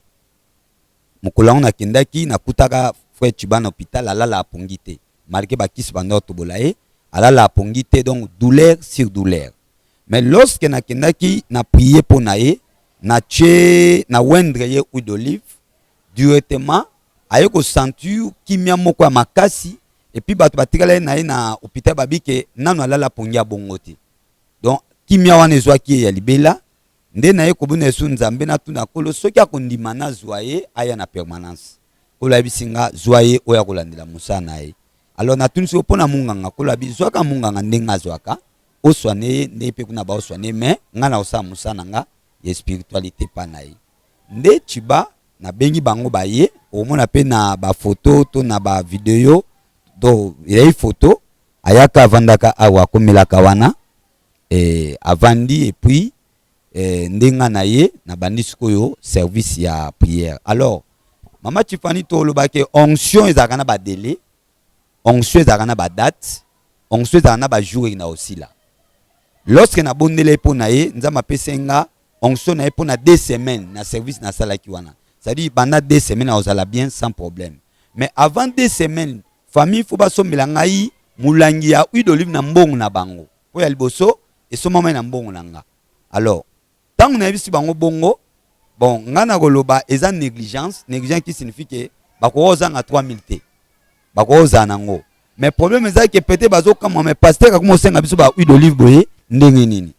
Mokolo yango nakendaki, nakutaka frère Tshiba na hopital, alala apongi te, malgre ba kisi banda kotobola ye, alala apongi te, donc douleur sur douleur. Mais lorsque nakendaki na prier mpo na ye, natie na wendre ye huile d'olive, directement aye ko sentir kimia moko ya makasi et puis bato batikala ye na ye na hôpital babi ke nanu alala pongi ya bongo te. Donc kimia wana ezwaki ye ya libela. Nde naye kobuna esu Nzambe natuna Nkolo soki akondima nazwa ye aya na permanence. Nkolo ayebisi nga zwa ye oyo akolandela mosala na ye. Alors natuni sikoyo mpo na munganga, Nkolo abi zwaka munganga ndenge azwaka oswane ye ndenge mpe kuna baoswane ye mais nga nakosala mosala na nga ya spiritualite epa na ye. Nde Tshiba nabengi bango baye, okomona mpe na ba photo to na ba video to ezali photo ayaka avandaka awa akomelaka wana eh, avandi et puis eh, nde nga na ye nabandi sikoyo service ya prière. Alors mama Tiffany toloba ke onction ezalaka na ba délai, onction ezalaka na ba date, onction ezalaka na ba jour ekenda kosila. Lorsque nabondela ye mpo na ye, Nzambe apesi nga onction na ye mpo na deux semaines na service nasalaki wana, c'est-à-dire banda deux semaines akozala bien sans problème. Mais avant deux semaines famille faut basombela ngai molangi ya huile d'olive na mbongo na bango, mpo ya liboso esombamaki na mbongo na nga. Alors ntango nayebisi bango bongo, bon nga nakoloba eza négligence, négligence qui signifie que bakoki kozanga 3000 te, bakoki kozala nango, mais problème eza ke peut-être bazokamwa, mais pasteur akoma osenga biso ba huile d'olive boye ndenge nini?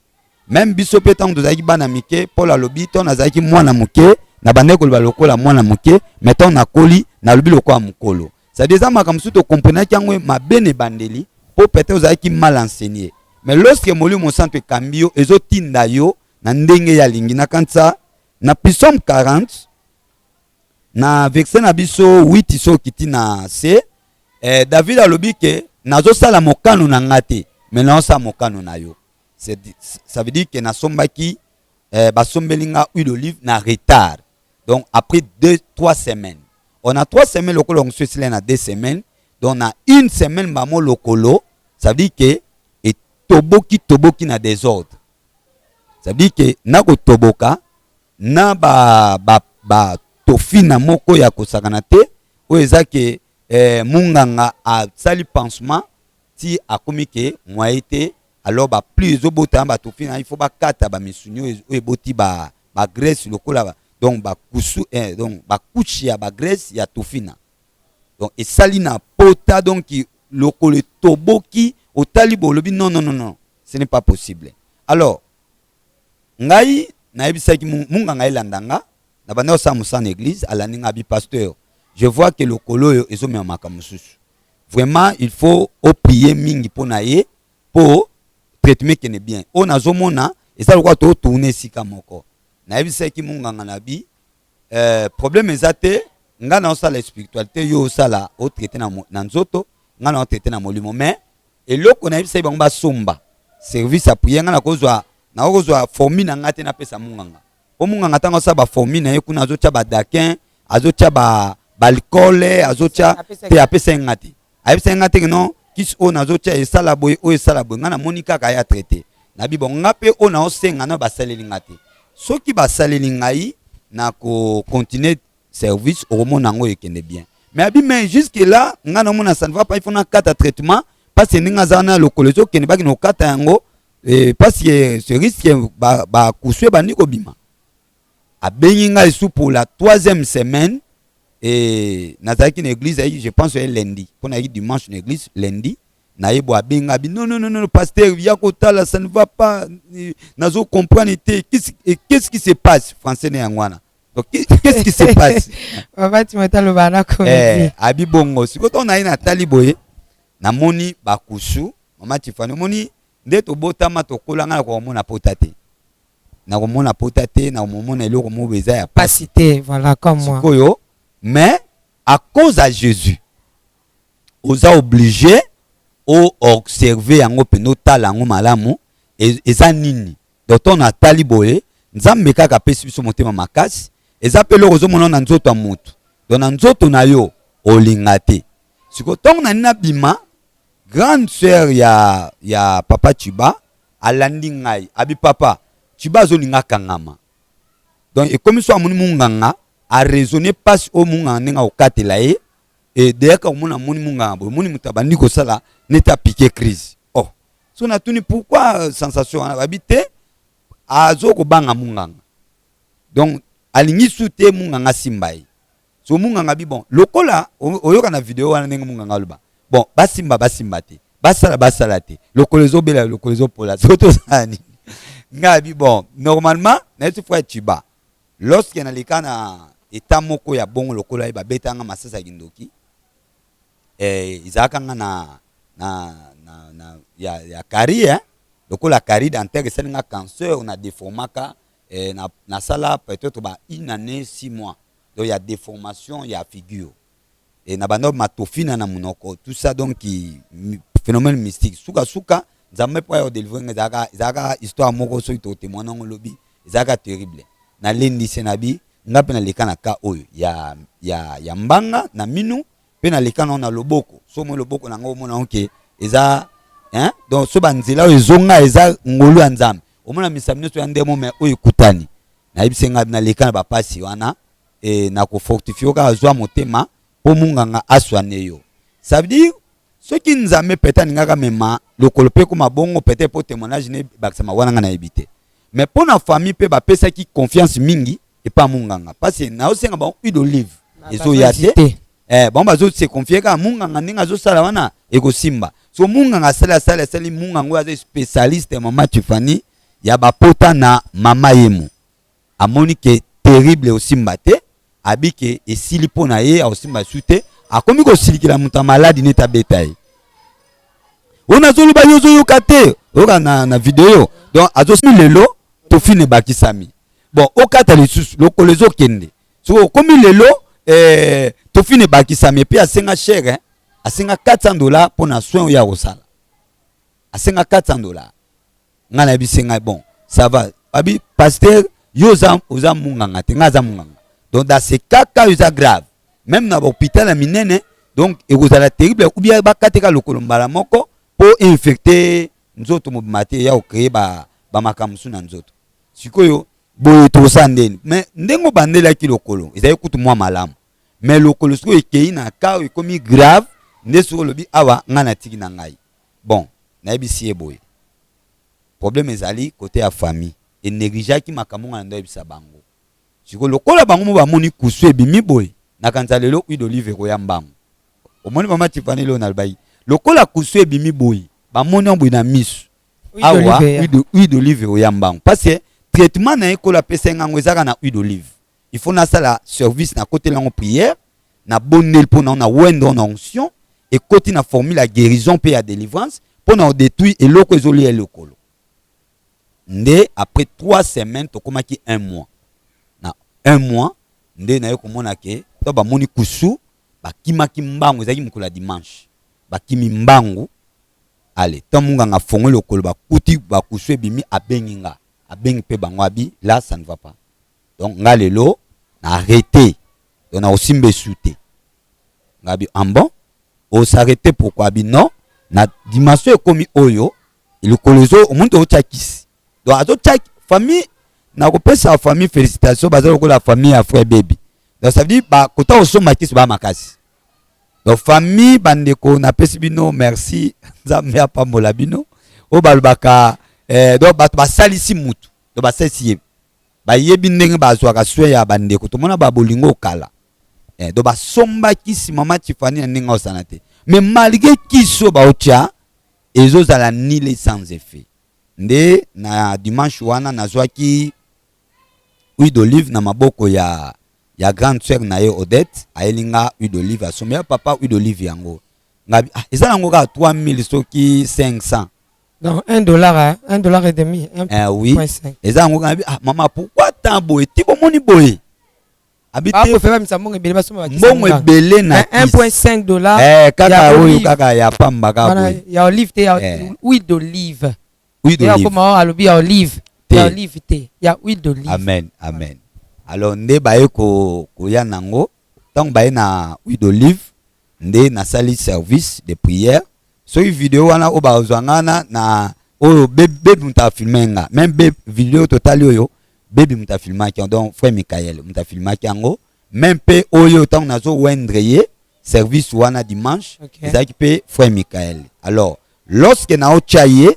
Meme biso mpe ntango tozalaki bana mike, Paul alobi ntango nazalaki mwana moke nabandaki koloba lokola mwana moke, mais ntango nakoli nalobi lokola mokolo. C'est-à-dire eza makambo mosusu tokomprenaki yango mabe na ebandeli mpo peut-être ozalaki mal enseigné, mais lorsque Molimo Mosantu ekambi yo, ezotinda yo na ndenge ye alingi. Nakanisa na Psaume 40 na verset na biso 8 soki okiti na se, eh, David alobi ke nazosala mokano na nga te, mais nazosala mokano na yo. Ça veut dire que nasombaki eh, basombeli nga huile d'olive na retard, donc après 2 3 semaines. On a 3 semaines lokolo mosusu esila na 2 semaines, donc na une semaine bamo lokolo, ça veut dire que etoboki toboki na désordre. Ça veut dire que nakotoboka na ba ba ba tofina moko ya kosakana te, oyo eza ke eh, munganga asali pansement ti akomi ke moyen te. Alors ba plus ezobota na batofina, il faut bakata ba misuni oyo eboti ba ba graisse lokola ba, donc ba kusu eh, donc ba couche ya ba graisse ya tofina, donc esali na pota, donc lokolo etoboki, otali bolobi non non non non, ce n'est pas possible. Alors ngai nayebisaki munganga elanda nga na banda kosala mosala na église, alandi nga abi pasteur, je vois que lokolo oyo ezomema makambo mosusu, vraiment il faut oprier mingi mpo na ye mpo traitement ekende bien. Oyo nazomona eza lokola totourne esika moko. Nayebisaki munganga na bi eh, problème eza te, nga naosala spiritualité, yo osala otraite na, na nzoto, nga naotraite na molimo. Mais eloko nayebisaki bango basomba service ya prière, nga nakozwa nakozwa formule na nga te, napesa munganga, mpo munganga ntango asala baformule na ye kuna azotya badakin, azotya ba baalcool, azotya te. Apesaki nga te, ayebisaki nga te ke non, kisi oyo nazotya esala boye, oyo esala boye. Nga namoni kaka ya traite nabi bon, nga mpe oyo naosenga na basaleli nga te, soki basaleli ngai na kocontinue service, okomona yango ekende bien. Mais abi mais jusque là nga namona ça ne va pas, il faut nakata traitement parce que ndenge aza wana lokolo ezokende, bakende kokata yango eh, parce que ce risque bakusu ebandi kobima. Abengi ngai esu pour la troisième semaine et nazalaki na église, je pense ye lundi mpo nayaki dimanche na église, lundi naye bo abenga abi non non non non, pasteur ya kotala, ça ne va pas, nazo comprendre te, qu'est-ce qui se passe? Français na yango wana, donc qu'est-ce qui se passe? Papa Timothée aloba na comédie. Eh, abi bongo sikoyo ntango naye natali boye, namoni bakusu. Mama Tifani, omoni nde tobotama tokola, ngai nakomona pota te, nakomona pota te, nakomona eloko moko eza ya pasi te, voilà comme moi. Sikoyo mais à cause ya Jésus oza obligé oobserve yango mpenza, otala yango malamu eza nini. Donc ntango natali boye, Nzambe kaka apesi biso motema makasi. Eza mpe eloko ozomona na nzoto ya motu. Donc na nzoto na yo olinga te. Sikoyo ntango nani nabima, grande sœur ya, ya papa Chiba alandi ngai abi papa Chiba azolinga akangama. Donc ekomi so amoni munganga a raisonner pasi oyo munganga ndenge akokatela ye e deyaka komona amoni munganga boye omoni moto abandi kosala neti apike crise. Oh, so natuni pourquoi sensation wana babi te azo kobanga munganga. Donc alingi su te munganga asimba ye. So munganga bi bon lokola oyoka na video wana ndenge munganga aloba bon basimba basimba te basala basala te lokolo ezobela lokolo ezopola so tosala nini ngai abi bon normalement nayesi frère Chiba lorsque naleka na etat moko ya bongo lokola ye babeta nga masasi ya kindoki eh, ezalaka nga na, na, na, na ya, ya carie hein? Lokola carie dentaire esali nga cancer na deformaka eh, na, nasala peut-être ba une année 6 mois donc ya deformation ya figure et na banda matofina na munoko tout ça donc phénomène mystique suka suka nzambe mpo ayo délivrer nga ezalaka ezalaka histoire moko soki totémoigne yango lobi ezalaka terrible. Nalendisi na bi nga mpe naleka na cas oyo ya, ya, ya mbanga na minu mpe naleka nango na loboko so omoni loboko na ngo omona yango ke eza hein? Donc so banzela oyo ezonga eza ngolu ya nzambe omona misami nyonso ya ndemo me oyo ekutani nayebisi ngai naleka na bapasi wana e, na kofortifie yo kaka zwa motema mpo munganga aswane yo. Ça veut dire soki nzambe pete alingaka mema lokolo mpe ekoma bongo pete mpo témoignage ne ebakisama wana ngai nayebi te mais mpo na famille mpe bapesaki confiance mingi epa munganga parce naosenga bango huile d'olive ezoya te eh, bango bazo se confier kaka munganga ndenge azosala wana ekosimba. So munganga asali asali asali munganga oyo aza spécialiste mama Tiffany ya bapota na mama yemo amoni ke terrible osimba te abi ke esili mpo na ye akosimba su te akomi kosilikela moto ya maladi neti abeta ye oyo nazoloba yo ozoyoka te oyoka na, na video donc azosimi lelo tofine ebakisami bon okata lisusu lokolo ezokende soki okomi lelo eh, tofine ebakisami epuis asenga cher eh, asenga 400 dollars mpo na soin oyo akosala asenga 400 dollars ngai nayebisi ngai bon ça va abi pasteur yo oza, oza munganga te ngai aza munganga donc dans ce cas cas eza grave même na bahôpital ya minene donc ekozala terrible ou bien bakateka lokolo mbala moko mpo infecte nzoto mobima te ya kocree bamakambo mosusu na nzoto sikoyo boye tokosala ndeni mais ndenge obandelaki lokolo ezali kutu mwa malamu mais lokolo sikoyo ekei na cas ekomi grave nde soki olobi awa ngai natiki na ngai bon nayebisi ye boye problème ezali côté ya famille enégligeaki makambo ngai na ndo ayebisa bango sikoyo lokola bango mo bamoni kusu ebimi boye nakanisa lelo huile d'olive ekoya mbango omoni mama Tiffany lelo nalobaki lokola kusu ebimi boye bamoni yango boye na miso awa huile d'olive ekoya mbango parce que traitement na ye kolo apesa ngango ezaka na huile d'olive il faut nasala service nakotela yango prière nabondeli mpo na na wendo na onction ekoti na formule ya guérison mpe ya délivrance mpo na odétruire eloko ezolia lokolo nde après 3 semaines tokomaki un mois na un mois nde naye komona ke to bamoni kusu bakimaki mbangu ezalaki mokolo ya dimanche bakimi mbangu ale to munganga afongoli lokolo bakuti bakusu ebimi abengi nga abengi mpe bango abi là ça ne va pas donc nga lelo na arrêté donc na osimba esu te nga bi en bon osarrêté pourquoi abi non na dimension ekomi oyo lokolo ezo omoni tozotia kisi donc azotia famille nakopesa famille félicitation baza lokola famille ya frère baby donc ça veut dire bakota kosomba kisi baa makasi donc famille bandeko napesi bino merci nzambe apambola bino oyo balobaka eh, donc bato basalisi mutu donc basalisi ye bayebi ndenge bazwaka soin ya bandeko tomona babolingo okala eh, donc basomba kisi mama Tiffany na ndenge osana te mais malgré kisi oyo baotya ezozala nile sans effet nde na dimanche wana nazwaki huile d'olive na maboko ya ya grande sœur na ye Odette ayeli nga huile d'olive asombi ya papa huile d'olive yango ngabi ah, eza nango kaka 3000 soki 500 Donc 1 dollar, hein? 1 dollar et demi. 1 eh, oui. Eza yango ngabi ah mama pourquoi tant boye ti bomoni boye abi te préfère misa mbongo ebele basomba bakisi mbongo ebele na 1.5 dollars eh kaka oyo kaka ya pamba kaka boye ya olive te ya huile d'olive huile d'olive koma alobi ya olive ya olive te ya huile d'olive amen amen. Alors nde baye ko koya nango ntango baye na huile d'olive nde nasali service de prière. Soki video wana oyo bazwa nga na na oyo bebi moto afilme nga meme be video totali oyo bebi moto afilmaki yango donc frère Michael moto afilmaki yango meme mpe oyo ntango nazo wendre ye service wana dimanche okay. Ezalaki mpe frère Michael. Alors lorsque naotya ye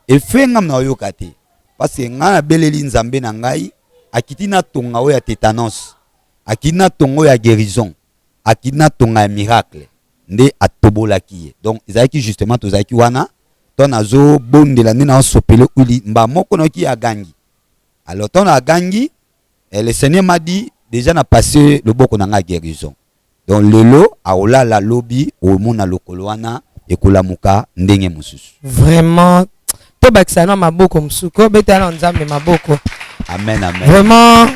efe nga naoyoka te parce que nga nabeleli nzambe na ngai akiti na tonga oyo ya tétanos, akiti na tonga oyo ya guérison, akiti na tonga ya miracle nde atobolaki ye. Donc ezalaki justement tozalaki wana to nazobondela nde naosopele uli mba moko nayoki ye agangi. Alors ntango agangi eh, le Seigneur m'a dit déjà na passé loboko na ngai guérison. Donc lelo akolala lobi omona lokolo wana ekolamuka ndenge mosusu. Vraiment tobakisa na maboko mosusu kobeta na Nzambe maboko. Amen amen. Vraiment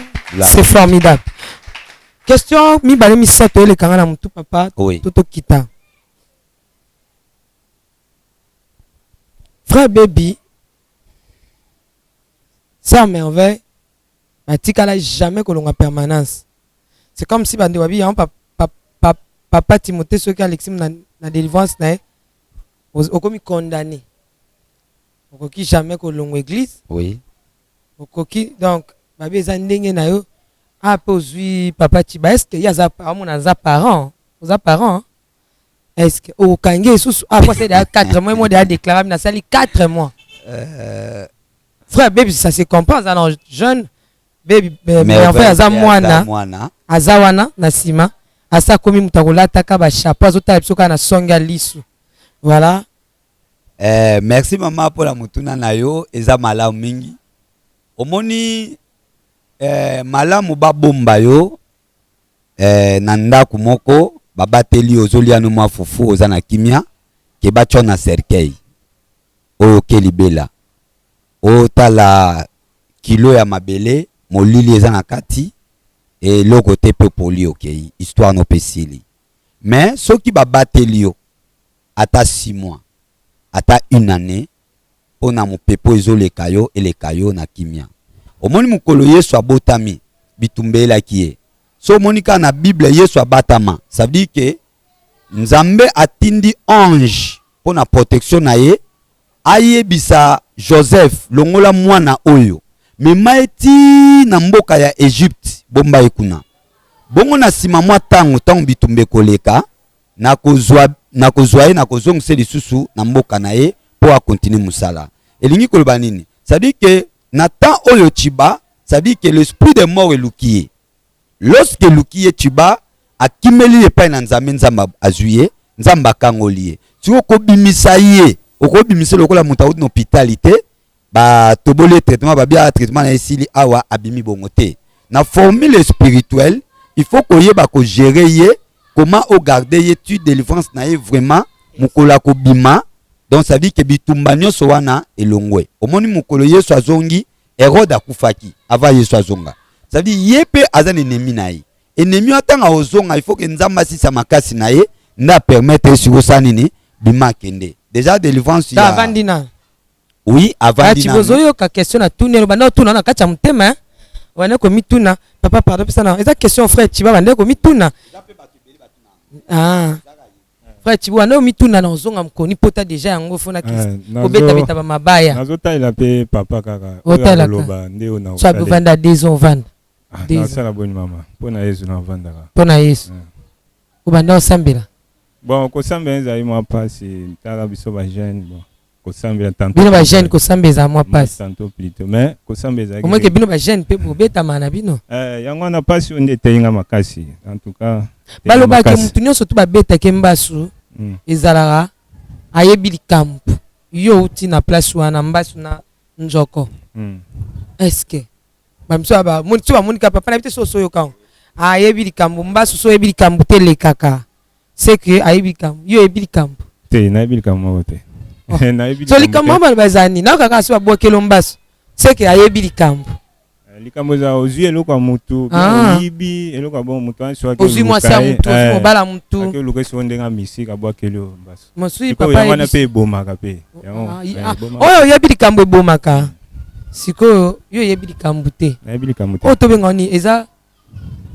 c'est formidable. Question mibale misato elekanga na mutu papa. Oui. To tokita. Frère Baby, Sœur Merveille, batikala jamais kolonga permanence. C'est comme si bande wabi yango papa, papa, papa Timothée soki alexi na, na délivrance na ye okomi condamné. Okoki jamais kolongwa église. Oui. Okoki donc babi eza ndenge na yo a pe ozui papa Chiba est-ce que ye aza amona aza parent oza parent est-ce que okangi lisusu ah moi c'est déjà 4 mois moi déjà déclaré na sali 4 mois frère baby ça se comprend aza na jeune baby merveille aza mwana aza wana na sima asa akomi moto akolataka ba chapeau azotala biso kaka na songe ya lisu voilà. Merci mama mpo na motuna na yo eza malamu mingi. Omoni malamu babomba yo na ndako moko babateli yo ozolia no mwa fufu oza na kimia ke batya na cercueil oyo ke libela otala kilo ya mabele molili eza na kati eloko te mpe poli okei histoire no mpe esili. Mais soki babateli yo ata 6 mois ata une année pona mopepe ezoleka yo eleka yo na kimia. Omoni mokolo Yesu abotami bitumba eyelaki ye. So omoni kaka na Bible Yesu abatama ça veut dire que Nzambe atindi ange pona protection na ye ayebisa Joseph longola mwana oyo mema ye ti na mboka ya Egypte bomba ye kuna. Bongo na sima mwa tango tango bitumba ekoleka nakozwa nakozwa ye nakozongisa ye lisusu na mboka na ye mpo a continuer mosala. Elingi koloba nini? Ça veut dire que na temps oyo Tshiba, ça veut dire que l'esprit de mort eluki ye. Lorsque eluki ye Tshiba akimeli epai na Nzambe, Nzambe azwi ye, Nzambe akangoli ye. Sikoyo kobimisa ye, okobimisa ye lokola moto auti na hôpital te, batoboli ye traitement, babi ah traitement na ye esili awa abimi bongo te. Na formule spirituelle, il faut koyeba ko gérer ye, comment o garder ye tu délivrance na ye vraiment mokolo akobima. Donc ça veut dire que bitumba nyonso wana elongwe. Omoni mokolo Yesu azongi, Hérode akufaki avant Yesu azonga. Ça veut dire ye pe aza na ennemi na ye. Ennemi wana ntango akozonga, il faut que Nzambe asisa makasi na ye nde a permettre ye sikoyo osala nini, bima akende. Déjà délivrance ya avandi na Oui, avandi na. Bozoyoka question na tuni elo banda otuna na kati ya motema hein. Banda komituna papa pardon pesa na eza question frère Chiba banda komituna. Ah. Frère Chiba banda komituna na ozonga mokoni pota déjà yango fona kobeta beta ba mabaya. Nazotalela pe papa kaka. Otalaka. Nde ona. Soit bovanda deux ans ovanda. Ah, nasala boni mama mpo na Yesu navandaka. Mpo na Yesu. Obanda osambela. Bon, kosambela ezali mwa mpasi tala biso ba jeune bon kosambela tantôt bino ba jeune kosambela ezala mwa mpasi tantôt plutôt mais kosambela ezalaki omoni ke bino ba jeune mpe bobetama na bino yango wana mpasi oyo nde eteyi nga makasi en tout cas balobaki motu nyonso tu babetaki mbasu ezalaka ayebi likambo yo outi na place wana mbasu na nzoko est-ce que bamiso so bamoni kaka papa na bi te so osoyoka yango ayebi likambo mbasu so oyebi likambo te elekaka c'est que ayebi likambo yo oyebi likambo te nayebi likambo moko te oh. So likambo moko baloba ezala nini nayoka kaka so babwakelo mbasu c'est que ayebi likambo likambo eza ozwi eloko ya motu oyibi eloko ya bongo motu wana soki ozwi mwasi ya motu ozwi mobala ya motu ake oluka soko ndenge ya misika abwakeli yo mbasu mosusu papa yango wana mpe ebomaka mpe yango oyo oyebi likambo ebomaka sikoyo yo oyebi likambo te nayebi likambo te oyo tobenga nini eza.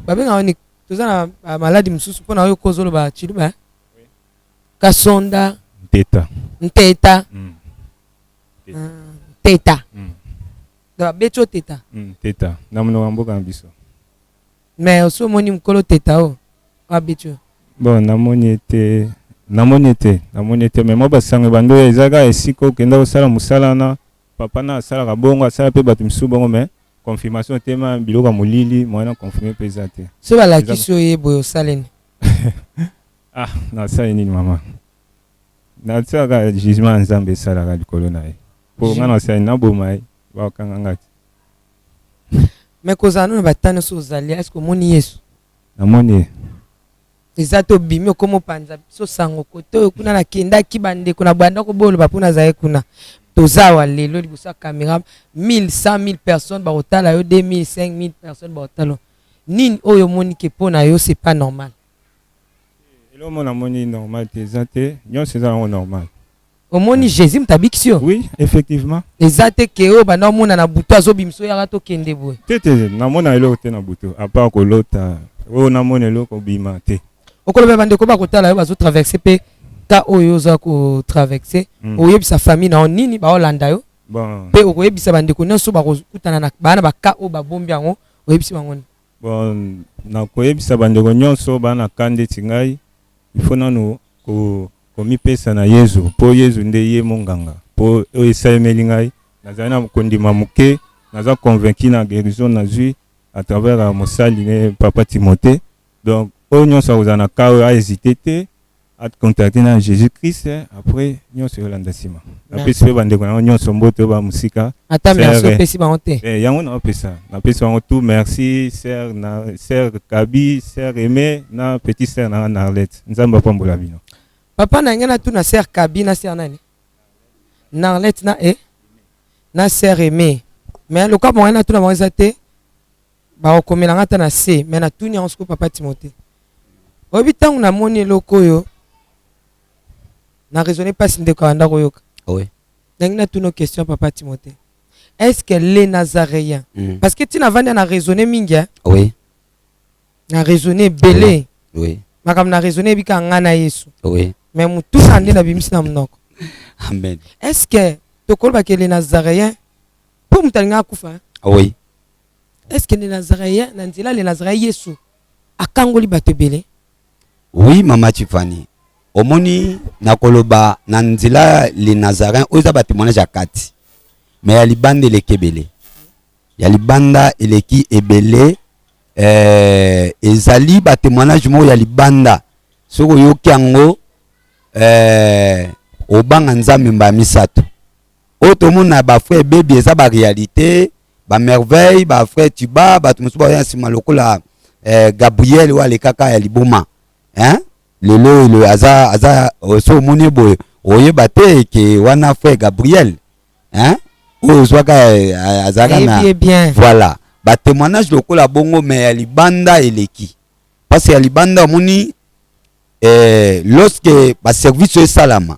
Babengaka ni toza na ba maladi mosusu mpo na oyo kozoloba tshiluba kasonda nteta nteta mm. Nteta mm. Donc abeti yo teta mm, teta na monoko ya mboka na biso. Mais osi omoni mokolo teta oyo abeti yo? Bon, namoni ete namoni ete namoni ete me mwa basango ebandi oyo eza kaka esika okenda kosala mosala wana papa na asalaka bongo asala mpe bato misusu bongo me confirmation te ma biloko ya molili moyen na confirme mpe eza te. Soki balakisi yo ye boye osaleni? Ah, nasali nini mama? Nasalaka jugement ya Nzambe esalaka likolo na ye. Po nga nasali naboma ye, bakanga nga te. Mais kozala no na ba temps nionso ozali, est-ce que omoni Yesu? Namoni ye. Eza te obimi okomi opanza biso sango kote oyo kuna nakendaki bandeko na banda koboloba mpo nazali kuna. Toza awa lelo liboso ya camera 1000, 100 000 personnes bakotala yo, 2000, 5000 personnes bakotala yo. Nini oyo omoni ke mpo na yo c'est pas normal? Eloko moko namoni normal te eza te, nyonso eza nango normal. Omoni Jesus moto abikisi yo? Oui, effectivement. Eza te ke oyo banda omona na butu azobimisa oyo yaka tokende boye? Te te, namona eloko te na butu, à part kolota oyo namona eloko bima te. Okoloba bandeko bakotala yo bazo traverser pe cas oyo oza ko traverser, mm. oyebisa famille na yo nini baolanda yo? Bon. Pe okoyebisa bandeko nyonso bakokutana na bana ba cas oyo babombi yango, oyebisi bango nini? Bon, nakoyebisa bandeko nyonso ba na cas ndeti ngai, il faut nanu ko komipesa na Yezu mpo Yezu nde ye monganga mpo oyo esalemeli ngai nazali na kondima moke, naza convaincu na guerison nazui à travers ya mosali ne papa Timothee. Donc oyo nyonso akozala na cas oyo a hesiter te, a contacter na Jesus Christ, après nyonso elanda nsima. Napesi mpe bandeko na ngo nyonso mbote oyo ba mosika. Ata merci opesi bango te? Eh, yango naopesa, napesi bango tout merci sœur na sœur Kabi, sœur Aimé na petit sœur na nga Narlette. Nzambe apambola bino. Papa na ngai natuna sœur Kabi na sœur nani? Narlette na e na sœur Aimé. Mais lokola bango natuna bango eza te, bakokomela nga ata na se, mais natuni yango sikoyo papa Timothée. Oyebi ntango namoni eloko oyo na raisonner mpasi ndeko abanda koyoka. Oui. Ndenge natuna question papa Timothée. Est-ce que les Nazaréens mm. parce que tina vandi na raisonner mingi hein? Oui. Na raisonner ebele. Oui. Oui. Makambo na raisonner ebika nga na Yesu. Oui. Mais mutuna nde nabimisi na monoko. Amen. Est-ce que tokoloba que les Nazaréens mpo moto alingaka akufa hein? Oui. Est-ce que les Nazaréens na nzela les Nazaréens Yesu akangoli bato ebele? Oui mama Tiffany, omoni nakoloba na nzela les Nazaréens oyo eza ba témoignage ya kati, mais ya libanda eleki ebele, ya libanda eleki ebele eh, ezali ba témoignage moko ya libanda soki oyoki yango eh, obanga Nzambe mbala misato. Oyo tomona ba frère Baby eza ba réalité, ba merveille, ba frère Tuba, bato mosusu baoya nsima lokola eh, Gabriel oyo alekaka ya liboma hein? Lelo oyo aza aza so omoni ye boye oyeba te ke wana frère Gabriel hein? Oyo ozwaka eh, azalaka na bien. Voilà ba témoignage lokola bongo mais ya libanda eleki parce ya libanda omoni eh, lorsque ba service oyo esalama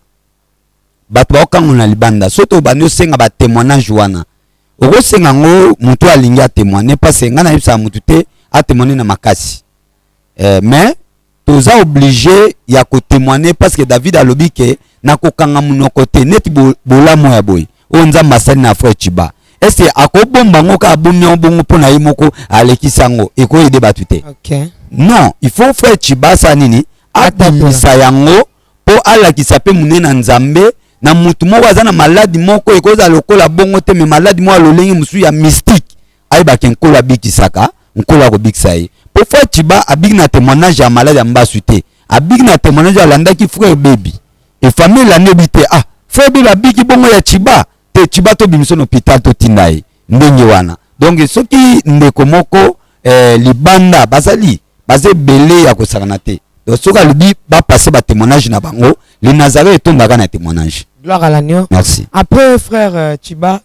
bato bakokango na libanda soki tobandi osenga ba témoignage wana okosenga yango moto alingi atémoigne parce ngai nayebisaka motu te atémoigne na makasi eh, mais toza oblige ya kotémoigne parce que David alobi ke nakokanga monoko te neti bolamu ya boye oyo Nzambe asali na frère Chiba est-ce akobomba yango kaka abombi yango bongo mpo na ye moko alekisi yango ekoyede bato te? Okay. Non, il faut frère Chiba asala nini? Abimisa yango mpo alakisa mpe monene na Nzambe na mutu moko aza na maladi moko ekozala lokola bongo te, me maladi moko ya lolenge mosusu ya mystique, ayeba ke Nkolo abikisaka, Nkolo akobikisa ye. Mpo frère Chiba abiki na témoignage ya maladi ya mbasu te, abiki na témoignage alandaki frère Baby e famille elandi ebi te, ah frère Baby abiki bongo ya Chiba te, Chiba tobimisa na hôpital totinda ye ndenge wana. Donc soki ndeko moko eh, libanda bazali baza ebele ya kosakana te, donc soki alobi bapasse ba témoignage na bango, le Nazareth etondaka na témoignage. Gloire à l'agneau. Merci. Après frère euh, Chiba,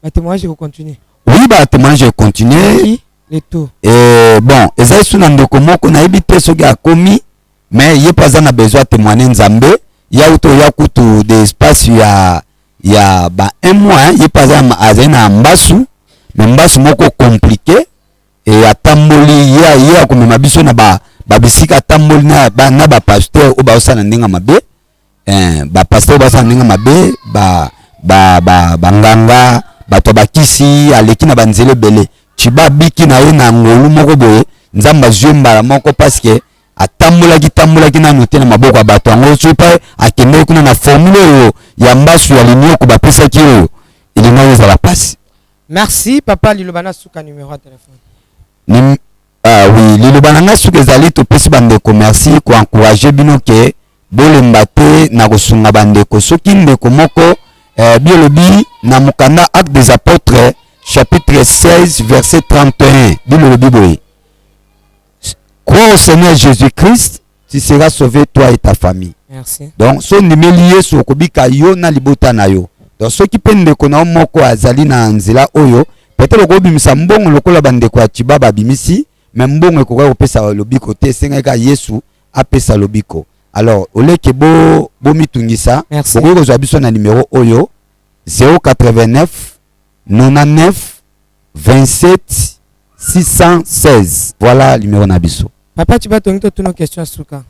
ba témoignage eko continuer. Oui, ba témoignage eko continuer. Qui le tout. Et bon, ezali su na ndeko moko nayebi te soki akomi, mais ye mpe aza na besoin témoigner Nzambe. Ya uto ya kutu de espace ya ya ba un mois, hein, ye mpe aza azali na mbasu, mais mbasu moko compliqué. E atamboli ye ye akomema biso na ba ba bisika atamboli na ba na ba pasteur oyo baosala ndenge ya mabe eh, ba pasteur oyo baosala ndenge ya mabe ba ba ba banganga bato ya bakisi aleki na banzela ebele Tshiba abiki na ye na ngolu moko boye Nzambe azwi ye mbala moko parce que atambolaki tambolaki nanu te na maboko ya bato yango soki mpe akendeki kuna na formule oyo ya mbasu ya linioko bapesaki oyo elingaki ezala mpasi. Merci papa liloba na suka numero ya telephone. Nim, ah, oui liloba na ngai suka ezali topesi bandeko merci ko encourager bino ke bolemba te na kosunga bandeko soki ndeko moko eh, biolobi na mokanda acte des apôtres chapitre 16 verset 31 bilolobi boye crois au Seigneur Jésus-Christ tu seras sauvé toi et ta famille. Merci. Donc so ndimeli Yesu okobika yo na libota na yo. Donc soki pe ndeko na yo moko azali na nzela oyo peut-être okobimisa mbongo lokola bandeko ya Tshiba babimisi mais mbongo ekokaki kopesa lobiko te, esengaki kaka Yesu apesa lobiko. Alors oleke bo bomitungisa, bokoki kozwa biso na numero oyo 089 99 27 616 voilà numero na biso. Papa Tshiba tolingi totuna question ya suka.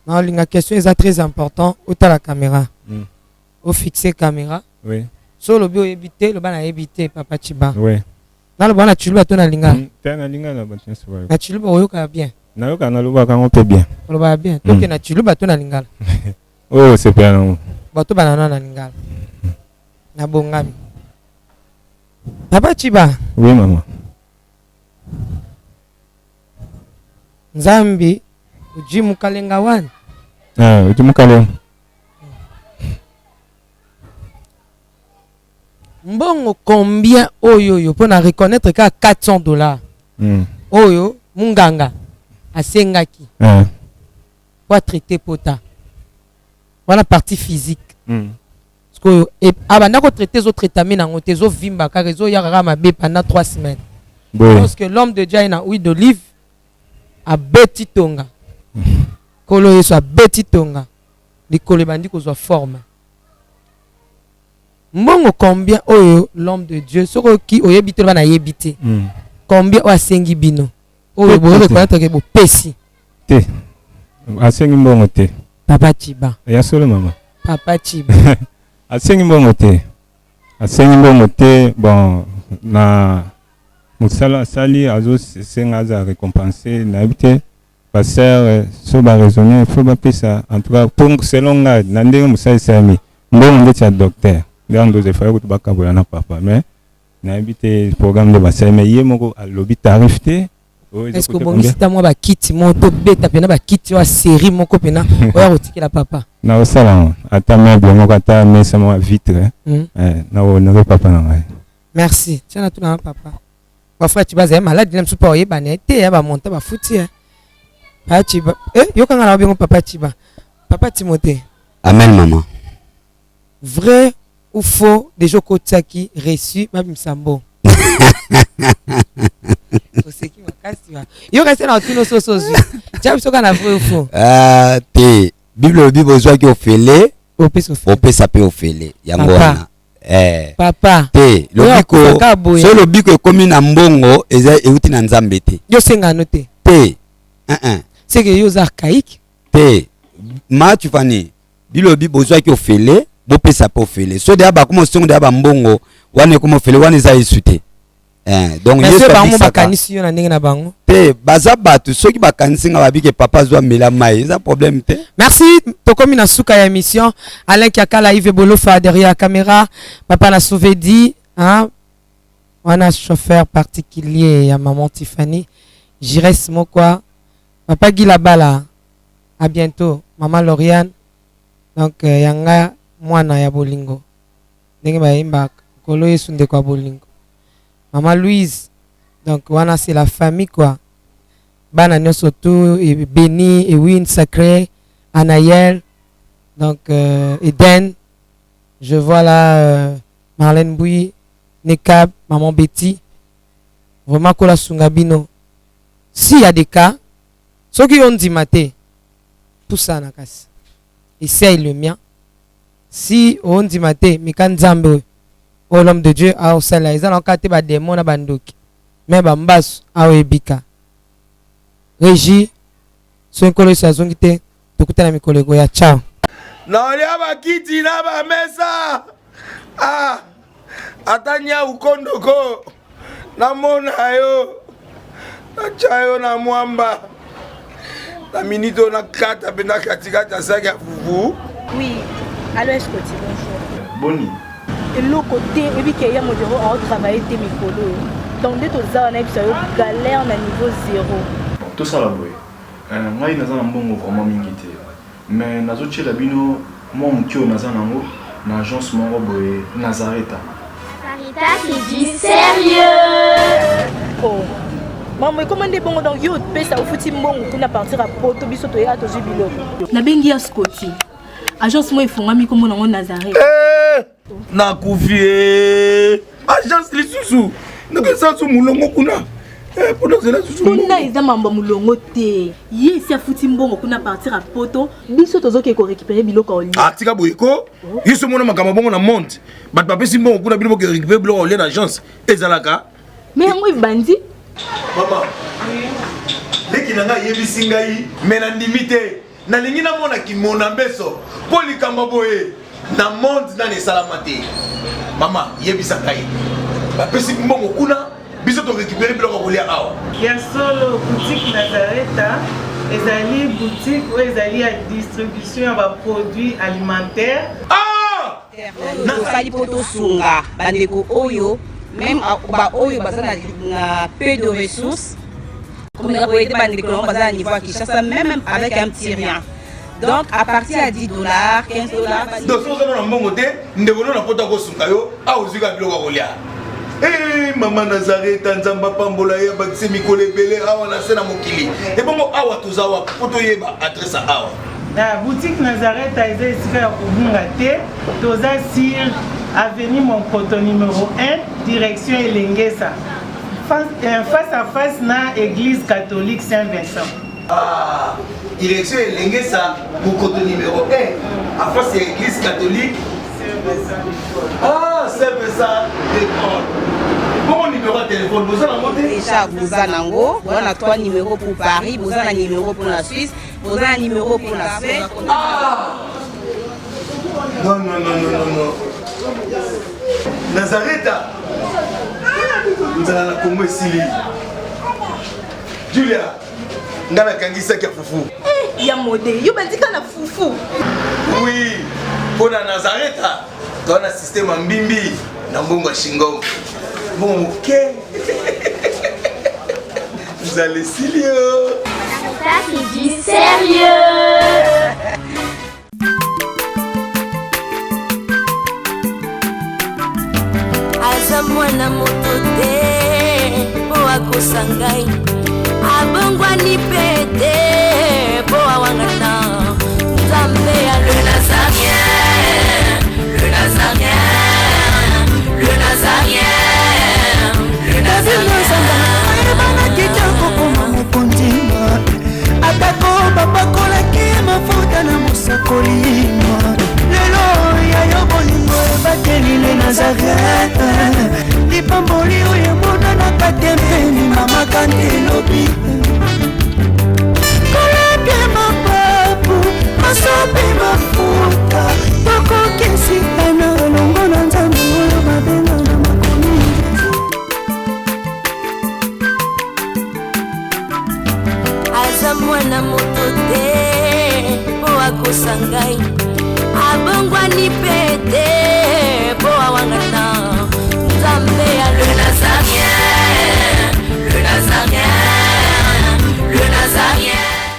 Na olinga question eza très important otala camera. Mm. O fixer camera. Oui. So olobi oyebi te loba nayebi te papa Tshiba. Oui. Naloba na Tshiluba to na lingala? Mm, te na lingala bato nyonso bayoka. Na Tshiluba oyokaka bien? Nayoka nalobaka yango mpe bien. Olobaka bien. Toke mm. na Tshiluba to na lingala? Oyo osepela nango. Bato bana na lingala. Na bongami. Papa Tshiba. Oui maman. Nzambi uji mukalenga wani. Ah, uji mukalenga. Mbongo combien oyo yo pona reconnaître ka 400 dollars. Mm. Oyo munganga asengaki. Mm. Po traiter pota. Wana partie physique. Mm. Sikoyo abanda ko traiter ezo traitame nango te ezo vimba kaka ezo ya kaka mabe pendant 3 semaines. Parce que l'homme de Dieu na huile d'olive abeti tonga. Kolo Yesu abeti tonga. Likolo ebandi kozwa forme. Mbongo combien oyo l'homme de Dieu soki oki oyebi te loba nayebi te. Mm. Combien oyo asengi bino? Oyo bo reconnaître que bopesi. Te. Asengi mbongo te. Papa Tshiba. Ya solo mama. Papa Tshiba. Asengi mbongo te. Asengi mbongo te bon na mosala asali azosenga aza récompense nayebi te ba sœur so ba raisonner faut bapesa en tout cas pour selon ngai na ndenge mosala esalami mbongo ndeti ya docteur nde andoza efali kutu bakabola na papa mais nayebi te programme nde basali mais ye moko alobi tarif te. Est ce que obongisi ta mwa bakiti moko tobeta mpena bakiti oyo série moko mpena oyo akotikela papa? Nakosala yango ata meuble moko ata mesa moko ya vitre nakoki papa na ngai. Merci tia na tuna papa ba frère Tshiba azali malade na mosusu mpo oyebana ye te ya bamonta bafuti ye papa Tshiba eh, yokanga na babengo papa Tshiba papa Timothée. Amen maman. Vrai ou faux dejà okotiaki reçu babimisa mbongo oseki makasi wa yo kasi na otuna soso ozwi tia biso kaka na vrai ou faux. Ah, te bible elobi bozwaki ofele opesa mpe ofele yango wana eh. Papa te lobiko so lobiko ekomi na mbongo eza euti na nzambe te yo osengano te te uh -uh. seke yo oza archaïque te ma tufani bilobi bozwaki ofele bopesa mpe ofele so deya bakoma osongo deya bambongo wana ekoma ofele wana eza yesu te eh, donc yesu bango bakanisi yo na ndenge na bango te baza bato soki bakanisi nga babike papa azwa mela mai eza problème te. Merci tokomi na suka ya émission Alain Kiakala Yves Bolofa derrière la caméra papa na Souvedi hein wana chauffeur particulier ya maman Tiffany Jires Mokwa papa Guy Labala à bientôt maman Lauriane donc euh, yanga mwana ya bolingo ndenge bayembaka nkolo yesu ndeko ya bolingo maman Louise donc wana c'est la famille quoi bana nyonso tout et Béni Ewin Sacré Anaël donc euh, Eden je vois là euh, Marlène Bouy Nekab maman Betty vraiment kola sunga bino s'il y a des cas soki yo ndima te pusana kasi essaye le mien si ondima te mika nzambe oyo oyo l'homme de Dieu aosala eza na kaka te ba demon na bandoki. Mais bambasu awa ebika. Régie, soki Nkolo Yesu azongi te, tokutana mikolo ekoya. Ciao. Nalia bakiti na bamesa ah, ata nyau kondoko namona yo natya yo na mwamba na minute oyo nakata mpenza katikati ya saki ya fufu. Oui, allo Escoti, bonjour. Boni? Eloko te, oyebi ke ya modero aotravaille te mikolo oyo. Donc nde toza wana yebisa yo galère na niveau zéro. Bon, tosala boye. Euh, ngai naza na mbongo vraiment mingi te. Mais nazotiela bino mwa moke oyo naza nango na agence moko boye Nazareta. Sarita, c'est du sérieux. Oh. Maman, ekoma nde bongo donc yo opesa ofuti mbongo kuna partir ya poto biso toya tozwi biloko. Nabengi ya Scotty. Agence moko efongwami nkombo nango Nazareth. Eh, nakufi eh. Agence lisusu nakesa su molongo kuna eh, mpona ozela susu kuna eza mambo ya molongo te ye esi afuti mbongo kuna partir ya poto biso tozoke korécupere biloko ya olia ah, tika boye ko yo so omona makambo bongo na monde bato bapesi mbongo kuna bino boke récupere biloko ya olia na agence ezalaka me yango ebandi mama leki na ngai ayebisi ngai me nandimi te Nalingi namona kimona mbeso mpo likambo boye na monde nani esalama te. Mama yebisa ngai, bapesi mbongo kuna, biso to récupérer biloko ya kolia awa. Ya solo, boutique Nazareta ezali boutique oyo ezali ya distribution ya ba produits alimentaires. Ah! Tosali mpo tosunga bandeko oyo meme baoyo baza na peu de ressources komeka koyede bandeko nango baza na niveau ya Kinshasa meme avec un petit rien. Donc à partir ya 10 dollars, 15 dollars. Donc soki oza na mbongo te, ndeko no na poto akosunga yo, awa ozwi kaka biloko ya kolia. Hey, eh, mama Nazareta, Nzambe apambola ye, abakisi mikolo ebele awa na se na mokili. Ebongo awa toza wapi mpo toyeba adresse ya awa? Na boutique Nazareth eza esika ya kobunga te, toza sur avenue Monkoto numéro 1 direction Elengesa face, euh, face à face na église catholique Saint-Vincent. Ah, direction Elengesa Monkoto numéro 1 à face ya église catholique Saint-Vincent. Ah, Saint-Vincent de Paul. Bongo numéro ya téléphone boza nango te? Déjà boza nango, boza na 3 numéros pour Paris, boza na numéro pour la Suisse, boza na numéro pour la Suède. Ah! Non, non, non, non, non, non. Nazareta nzala na Kongo esili. Julia, nga nakangisaki ya fufu. Eh, ya mode, yo bandika na fufu. Oui, mpo na Nazareta toza na système ya mbimbi na mbongo ya shingom. Mbongo moke. Nzala esili yo. Ça, c'est du sérieux. Aza mwana moto te mpo akosa ngai, abongwani mpe te mpo awangana Nzambe ya le Nazarien, le Nazarien, le Nazarien, le Nazarien. Ayebanaki te kokoma mokonzi, atako bapakolaki mafuta na mosakoli. Lelo ya yo bolingo ebateli le Nazareth, lipamboli oyo emonanaka te mpeni mama kante elobi kolapie mapapu masopi mafuta tokokisikana elongo na Nzambe oyo babenga na makomi. Aza mwana moto te mpo akosa ngai, abongwani mpe te mpo awangana Nzambe ya le Nazarien.